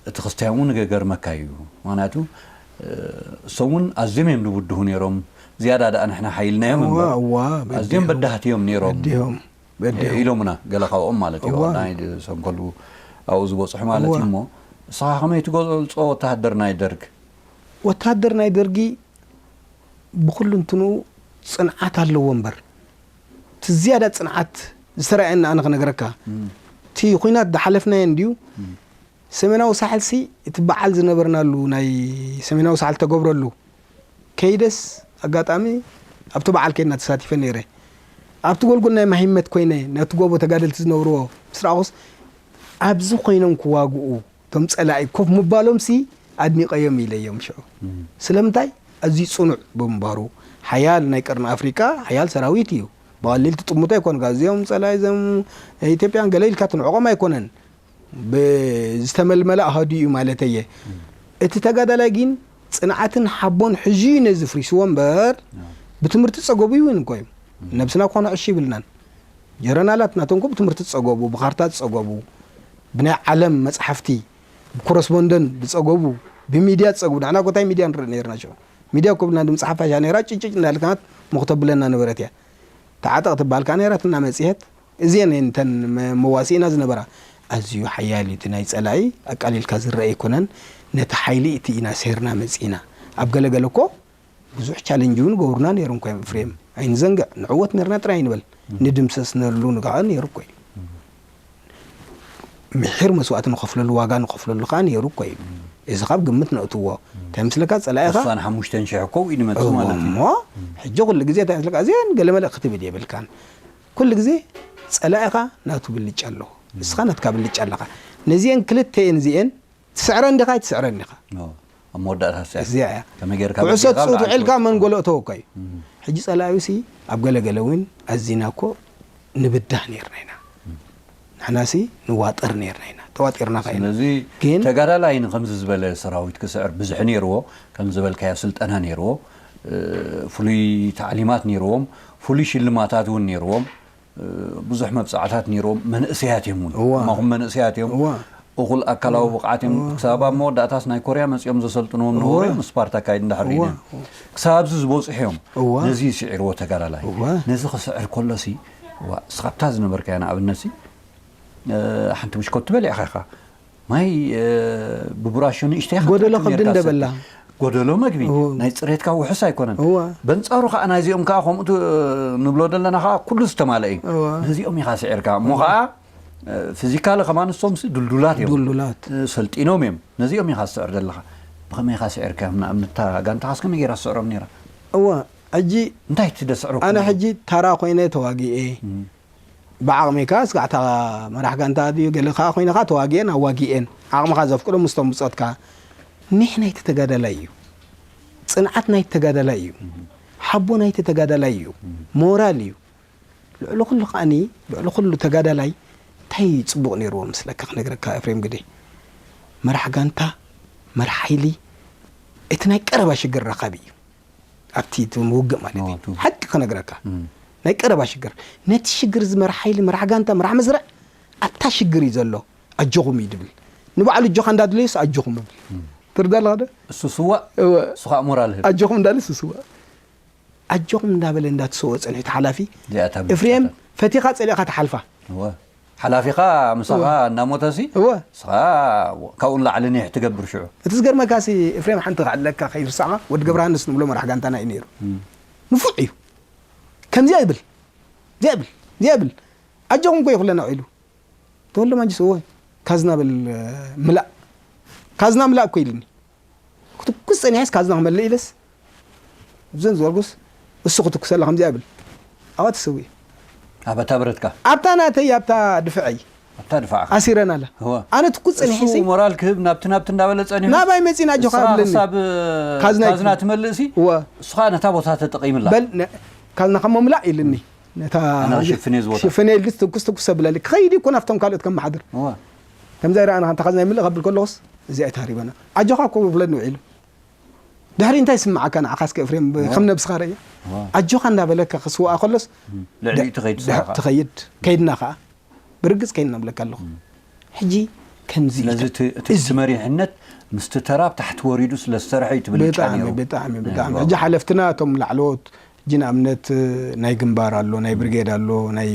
እቲ ክስታዮም እውን ገገርመካ እዩ ምክንያቱ እ፣ እሶም እውን ኣዝዮም እዮም ዝብድሁ ነይሮም ዝያዳ ደኣ ንሕና ሓይልናዮም እዋ እምበር እዋ ኣዝዮም በዳህቲ እዮም ነይሮም በዲሆም በዲሆም ኢሎምና ገለ ካብኦም ማለት እዩ እዋ ናይ ሰንከሉ ኣብኡ ዝበፅሑ ማለት እዩ እዋ እሞ ንስኻ ከመይ ትገልፆ ወታሃደር ናይ ደርግ ወታሃደር ናይ ደርጊ ብኹሉ እንትንኡ ፅንዓት ኣለዎ እምበር እቲ ዝያዳ ፅንዓት ዝተረኣየኒ ኣነ ክነግረካ እቲ ኹናት ዝሓለፍናዮ እንድዩ ሰሜናዊ ሳሕል ሲ እቲ በዓል ዝነበርናሉ ናይ ሰሜናዊ ሳሕል ተገብረሉ ከይደስ ኣጋጣሚ ኣብቲ በዓል ከይድና ተሳቲፈ ነይረ ኣብቲ ጎልጎል ናይ ማሂመት ኮይነ ነቲ ጎቦ ተጋደልቲ ዝነብርዎ ምስ ረኣኹስ ኣብዚ ኮይኖም ክዋግኡ እቶም ጸላኢ ኮፍ ምባሎም ሲ ኣድኒቀዮም ኢለዮም ሽዑ። ስለምንታይ ኣዝዩ ጽኑዕ ብምንባሩ ሓያል ናይ ቀርኒ ኣፍሪቃ ሓያል ሰራዊት እዩ። ብቐሊል ትጥምቶ ኣይኮንካ እዚኦም ጸላኢ ዘም ኢትዮጵያን ገለ ኢልካ ትንዕቆም ኣይኮነን። ብዝተመልመለ ኣሃዱ እዩ ማለተየ። እቲ ተጋዳላይ ግን ጽንዓትን ሓቦን ሕጂ እዩ ነዚ ፍሪስዎ እምበር ብትምህርቲ ጸገቡ ይውን እኮ እዩ። ነብስና እኳ ንዕሽ ይብልናን ጀረናላት ናቶም እኮ ብትምህርቲ ዝጸገቡ ብኻርታ ዝጸገቡ ብናይ ዓለም መጽሓፍቲ ብኮረስፖንደንት ዝጸገቡ፣ ብሚድያ ዝጸገቡ፣ ንሕና እኮ እንታይ ሚድያ ንርኢ ነይርና ሽዑ? ሚድያ እኮ ብልና ድምጺ ሓፋሽ እያ ነይራ፣ ጭጭጭ እንዳልካት ሞኽ ተብለና ነበረት እያ። ተዓጠቕ ትበሃል ከኣ ነይራትና መጽሔት። እዚአን እየን እተን መ-፣ መዋስኢና ዝነበራ። ኣዝዩ ሓያል እዩ እቲ ናይ ጸላኢ፣ ኣቃሊልካ ዝረአ ኣይኮነን። ነቲ ሓይሊ እቲ ኢና ሰይርና መጺእና። ኣብ ገለገለ እኮ ብዙሕ ቻለንጅ እውን ገብሩና ነይሩ እኮ እዮም፣ ኤፍሬም። ኣይንዘንግዕ፣ ንዕወት ነርና ጥራይ ኣይንበል። ንድምሰስ ነሉ ንጋቐ ነይሩ እኮ እዩ። ምሒር መስዋእቲ ንኸፍለሉ፣ ዋጋ ንኸፍለሉ ከኣ ነይሩ እኮ እዩ። እዚ ካብ ግምት ነእትዎ። እንታይ ምስለካ፣ ጸላኢኻ እሷን ሓሙሽተ ሽሕ እኮ ኢሉ መጽኡ ማለት እዩ። እሞ፣ ሕጂ ኩሉ ግዜ እንታይ ምስለካ፣ እዚአን ገለ መለ ክትብል የብልካን። ኩሉ ግዜ ጸላኢኻ ናቱ ብልጫ ኣለዎ። ንስኻ ናትካ ብልጫ ኣለኻ። ነዚአን ክልተኤን እዚአን ትስዕረን ዲኻ ኣይትስዕረን ዲኻ? ኦ፣ ኣብ መወዳእታ ስዕር። እዚኣ እያ። ከመይ ጌርካ ኩዕሶ በዲኻ ትጽውት ውዒልካ መን ጎሎ እተወካ እዩ። እም። ሕጂ ጸላኢሲ ኣብ ገለገለ እውን ኣዚና እኮ ንብዳህ ነይርና ኢና። ንሕናሲ ንዋጠር ነይርና ኢና። ተዋጢርና ከ ኢና። ስለዚ ግን ተጋዳላይ ንከምዚ ዝበለ ሰራዊት ክስዕር ብዝሒ ነይርዎ፣ ከም ዝበልካዮ ስልጠና ነይርዎ፣ እ፣ ፍሉይ ታዕሊማት ነይርዎም፣ ፍሉይ ሽልማታት እውን ነይርዎም። እ፣ ብዙሕ መብጻዕታት ነይርዎም። መንእሰያት እዮም እውን። እዋ። እማኹም መንእሰያት እዮም። እዋ። እኹል ኣካላዊ እዋ። ብቕዓት እዮም። እዋ። ክሳብ ኣብ መወዳእታስ ናይ ኮርያ መጺኦም ዘሰልጥንዎም እዋ። ነበሩ እዮም። ስፓርት ኣካይድ እንዳሕር እዋ። ኢለን። እዋ። ክሳብ ኣብዚ ዝበጽሑ እዮም። እዋ። ነዚ ስዒርዎ ተጋዳላይ። እዋ። ነዚ ክስዕር ከሎሲ፣ እዋ፣ እስኻ ኣብታ ዝነበርካያ ንኣብነትሲ፣ እ፣ ሓንቲ ብሽኮቲ በሊዕኻ ኢኻ። ማይ፣ እ፣ ብብራሾ ንእሽተይ ኢኻ ጎደሎ ትረክብ ከብዲ ኔርካ እንደበላ። ሰቲ። ጎደሎ መግቢ፣ እዎ። ናይ ጽሬትካ ውሑስ ኣይኮነን። እዎ። በንጻሩ ከኣ ናይዚኦም ከኣ ከምኡ ት-፣ ንብሎ ዘለና ከኣ ኩሉ ዝተማልአ እዩ። እዎ። ነዚኦም ኢኻ ስዒርካ። እሞ እዎ። ከኣ፣ እ፣ ፊዚካሊ ከማን ንሶምሲ ድልዱላት እዮም። ድልዱላት። እ፣ ሰልጢኖም እዮም። ነዚኦም ኢኻ ትስዕር ዘለኻ። ብኸመይ ኢኻ ስዒርካዮም? ንኣብነት እታ ጋንታኻስ ከመይ ጌራ ትስዕሮም ኔራ? እዎ፣ ሕጂ እንታይ እቲ ደስዕረኩም? ኣነ ሕጂ ተራ ኮይነ ተዋጊኤ። እም። ብዓቕሚ ከኣ ስጋዕ እታ መራሕ ጋንታ ድዩ ገለ ከኣ ኮይንኻ ተዋጊኤን ኣዋጊኤን ዓቕምኻ ዘፍቅዶ ምስቶም ብጾትካ። ኒሕ ናይቲ ተጋዳላይ እዩ። ጽንዓት ናይቲ ተጋዳላይ እዩ። ሓቦ ናይቲ ተጋዳላይ እዩ። ሞራል እዩ። ልዕሊ ኩሉ ከኣኒ፣ ልዕሊ ኩሉ ተጋዳላይ እንታይ ጽቡቕ ነይርዎ ምስለካ ክነግረካ ኤፍሬም ግደ። መራሕ ጋንታ፣ መራሕ ሓይሊ፣ እቲ ናይ ቀረባ ሽግር ረኻቢ እዩ። ኣብቲ እቲ ውግእ ማለት እዩ። እቲ ውግእ። ሓቂ ክነግረካ። እም። ናይ ቀረባ ሽግር። ነቲ ሽግር እዚ መራሕ ሓይሊ፣ መራሕ ጋንታ፣ መራሕ መስርዕ ኣብታ ሽግር እዩ ዘሎ። ኣጆኹም እዩ ድብል። ንባዕሉ ኣጆኻ እንዳድለዩስ ኣጆኹም እብል። እም። ትርዳ ኣለኻ ዶ? እሱ ስዋእ፣ እወ። እሱ ኸኣ ሞራል ህብ። ኣጆኹም እንዳለ እሱ ስዋእ። ኣጆኹም እንዳበለ እንዳተሰወ ጸኒሑ እቲ ሓላፊ። እዚኣ እታ ኤፍሬም፣ ብልጫታት። ፈቲኻ ጸሊእኻ ትሓልፋ። እወ። ሓላፊኻ ምሳኻ እወ። እናሞተሲ፣ እወ። ንስኻ ካብኡ ንላዕሊ ኒሕ ትገብር ሽዑ። እቲ ዝገርመካሲ፣ ኤፍሬም፣ ሓንቲ ክዕለካ ከይርሳዕኻ፣ ወዲ ገብረሃንስ ንብሎ መራሕ ጋንታና እዩ ነይሩ። እም። ንፉዕ እዩ። ከምዚኣ ይብል፣ እዚኣ ይብል፣ እዚኣ ይብል። ኣጆኹም እኮ እዩ ኩለና ውዒሉ። ተወልደ ማንጁስ፣ እወ፣ ካዝና በል፣ ምላእ። ካዝና ምላእ እኮ ኢልኒ። ክትኩስ ጸኒሐስ ካዝና ክመልእ ኢለስ፣ እብዘን ዝበልኩስ፣ እሱ ክትኩሰላ ከምዚኣ ይብል። ኣብኣ ተሰዊኡ። ኣብ ኣታ ብረትካ? ኣብታ ናተይ፣ ኣብታ ድፍዐይ። ኣብታ ድፋዕካ? ኣሲረን ኣላ። እወ። ኣነ ትኩስ ጸኒሐ እሱ ሲ ሞራል ክህብ ናብቲ ናብቲ እንዳበለ ጸኒሑ? ናባይ መጺና ኣጆኻ ንስኻ ይብለኒ። ክሳብ ካዝና ካዝና ይክፈል። ትመልእሲ? እወ። እሱ ኸኣ ነታ ቦታ ተጠቒምላ። በል፣ ነ-፣ ካዝና ካብ ምምላእ ኢልኒ። ነታ ኣነ ክሽፍን እየ ዝወታ። ሽፍን እየ ኢልስ ትኩስ ትኩስ ኣብለኒ። ክኸይድ እኮ ናብቶም ካልኦት ከመሓድር። እወ። ከምዛ ይረኣና፣ እንተ ካዝና ይምልእ ከብል ከለኹስ፣ እዚኣ ኣይተሃሪበና። ኣጆኻ እኮ ክብለኒ ውዒሉ። ድሕሪ እንታይ ይስምዓካ ንዓኻ እስከ ኤፍሬም፣ ብ-፣ እወ። ከም ነብስኻ ርእያ። እወ። ኣጆኻ እንዳበለካ ክስውኣ ከሎስ፣ እም። ልዕሊኡ ድ-፣ ትኸይድ ድሕ-፣ ስራኻ። ትኸይድ። ከይድና ኸኣ። ብርግጽ ከይድና እብለካ ኣለኹ። እም። ሕጂ ከምዚ ስለዚ ኢልካ እቲ፣ እቲ፣ እዚ እቲ መሪሕነት ምስቲ ተራ ኣብ ታሕቲ ወሪዱ ስለ ዝሰርሐ እዩ እቲ ብልጫ ብጣዕሚ፣ ነይሩ። ብጣዕሚ፣ ናይ ብጣዕሚ። ህዝባዊ። ሕጂ ሓለፍትና እቶም ላዕለዎት፣ ሕጂ ንኣብነት ናይ ግንባር ኣሎ፣ ናይ ብርጌድ ኣሎ፣ ናይ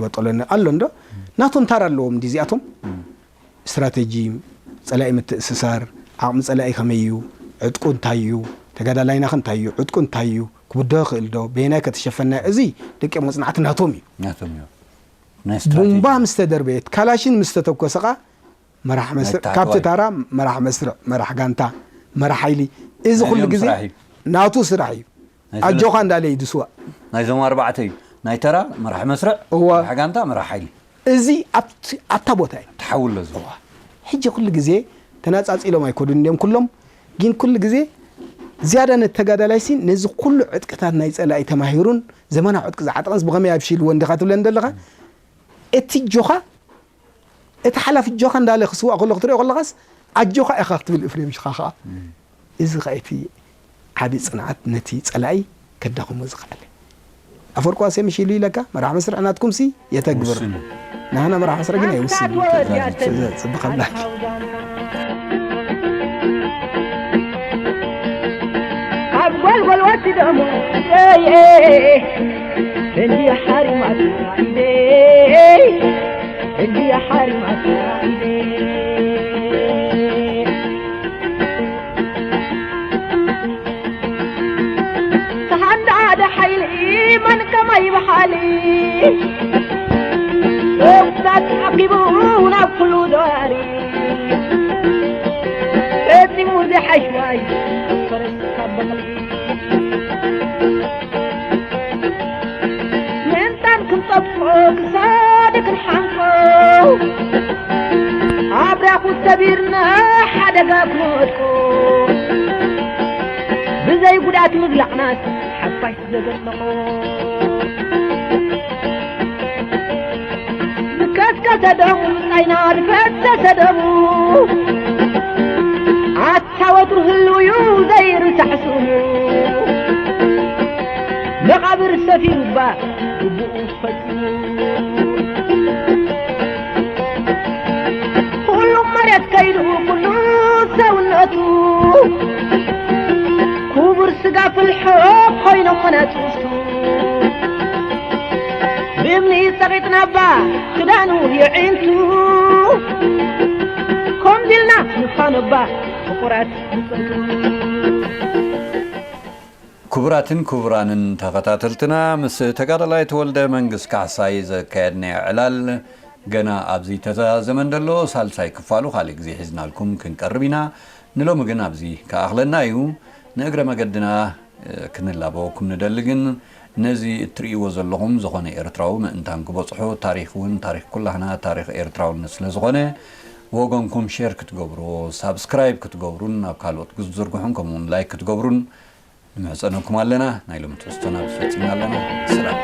በጦሎኒ ኣሎ እንዶ? እም። ናቶም ታራ ኣለዎም እንዲ እዚኣቶም? እም። ስትራተጂ፣ ጸላኢ ምትእስሳር፣ ዓቕሚ ጸላኢ ከመይ እዩ፣ ዕጥቁ እንታይ እዩ፣ ተጋዳላይና ከ እንታይ እዩ፣ ዕጥቁ እንታይ እዩ፣ ክብድሆ ይኽእል ዶ፣ በየናይ ከተሸፈና፣ እዚ ደቂ መጽናዕቲ ናቶም እዩ። ናቶም እዩ። ናይ ስትራተጂ። ቡምባ ምስ ተደርበየት፣ ካላሽን ምስ ተተኮሰ ኸኣ፣ መራሕ መስርዕ፣ ናይ ታሕተዋይ። ካብቲ ታራ መራሕ መስርዕ፣ መራሕ ጋንታ፣ መራሕ ሓይሊ፣ እዚ ኩሉ ናይዚኦም ግዜ ስራሕ እዩ። ናቱ ስራሕ እዩ። ናይ ኣጆኻ ሰለስተ። እንዳለ እዩ ዝስዋእ። ናይዞም ኣርባዕተ እዩ። ናይ ተራ፣ መራሕ መስርዕ፣ እዋ። መራሕ ጋንታ፣ መራሕ ሓይሊ። እዚ ኣብቲ፣ ኣብታ ቦታ እዩ። ተሓውሎ እዚ። እዋ። ሕጂ ኩሉ ግዜ ተነጻጺሎም ኣይኮዱን እንድዮም ኩሎም፣ ግን ኩሉ ግዜ ዝያዳ ነቲ ተጋዳላይሲ ነዚ ኩሉ ዕጥቅታት ናይ ጸላኢ ተማሂሩን ዘመናዊ ዕጥቂ ዝዓጠቐንስ ብኸመይ ኣብሺልዎ እንዲኻ ትብለኒ ዘለኻ? እቲ ኣጆኻ፣ እቲ ሓላፊ ኣጆኻ እንዳለ ክስዋእ ከሎ ክትሪኦ ከለኻስ ኣጆኻ ኢኻ ክትብል ኤፍሬም ሽኻ ኸኣ። እም። እዚ ኸኣ እቲ ዓቢ ጽንዓት ነቲ ጸላኢ ከዳኽሞ ዝኸኣለ። ኣፈወርቂ ዋሴ ምሽ ኢሉ ኢለካ፣ መራሕ መስርዕ ናትኩምሲ የተግብር። ውስን። ናህና መራሕ መስርዕ ግን ኣይውስን። ትእዛዝ እዩ። ትእዛዝ ጽብቕ ኣምላክ። ጓል ወዲ ደሞ ኢደይ፣ እንዲ ሓሪማታ ኢደይ፣ እንዲ ሓሪማታ ኢደይ። ተሓንዳደ ሓይሊ መን ከማይ በሓሊ፣ እሳት ዓቂቡ ናብ ኩሉ ዘዋሪ። ረዚሙ ዝሓሽዋይ ፈረስ ካብ በቕሊ፣ ምእንታን ክንጠፍኦ ክሳድ ክንሓንቆ፣ ኣብራኹ ሰቢርና ሓደጋ ክንወድቆ፣ ብዘይ ጉዳት ምብላዕናስ ሓፋሽ ዘገለቖ። ዝከስከሰ ደሙ ምጻይና ዝፈሰሰ ደሙ፣ ኣታ ወትሩ ህልው እዩ ዘይርሳዕ ስሙ። መቓብር ሰፊሩ እባ ግቡኡ ፈጺሙ። ኩሉ መሬት ከይዱ ኩሉ ሰውነቱ፣ ክቡር ስጋ ፍልሖ ኮይኖም መናጽውቱ። ብእምኒ ጸቒጥና እባ ክዳኑ የዒንቱ፣ ከምዚ ኢልና ንፋኖ እባ ፍቑራት ንጸንቱ። ክቡራትን ክቡራንን ተኸታተልትና፣ ምስ ተጋዳላይ ተወልደ መንግስ ካሕሳይ ዘካየድናዮ ዕላል ገና ኣብ ዘይተዛዘመ እንተሎ፣ ሳልሳይ ክፋሉ ካልእ ግዜ ሒዝናልኩም ክንቀርብ ኢና። ንሎሚ ግን ኣብዚ ክኣኽለና እዩ። ንእግረ መገድና፣ እ፣ ክንላበወኩም ንደሊ፣ ግን ነዚ እትርእይዎ ዘለኹም ዝኾነ ኤርትራዊ ምእንታን ክበጽሖ፣ ታሪኽ እውን ታሪኽ ኩላህና፣ ታሪኽ ኤርትራውነት ስለ ዝኾነ፣ ወገንኩም ሼር ክትገብርዎ፣ ሳብስክራይብ ክትገብሩን ናብ ካልኦት ክትዝርግሑን ከምኡውን ላይክ ክትገብሩን ንምሕጸነኩም ኣለና። ናይ ሎሚ ትሕዝቶና ፈጺምና ኣለና። ሰላም።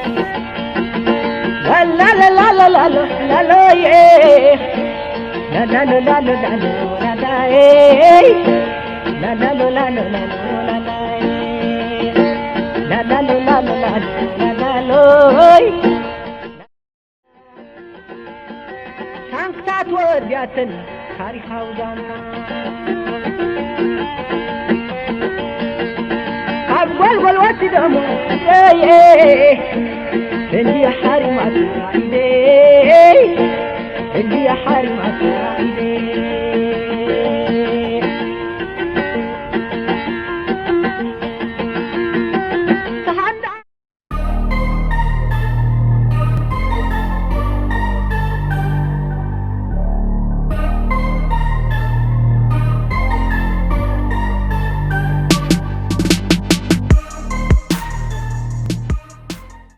ታንክታት ወዲያተን ታሪኻዊ ዛንታ፣ ካብ ጎልጎል ወሲዶሞ ኢደይ፣ እንዲ ሓሪማታ ኢደይ፣ እንዲ ሓሪማታ ኢደይ።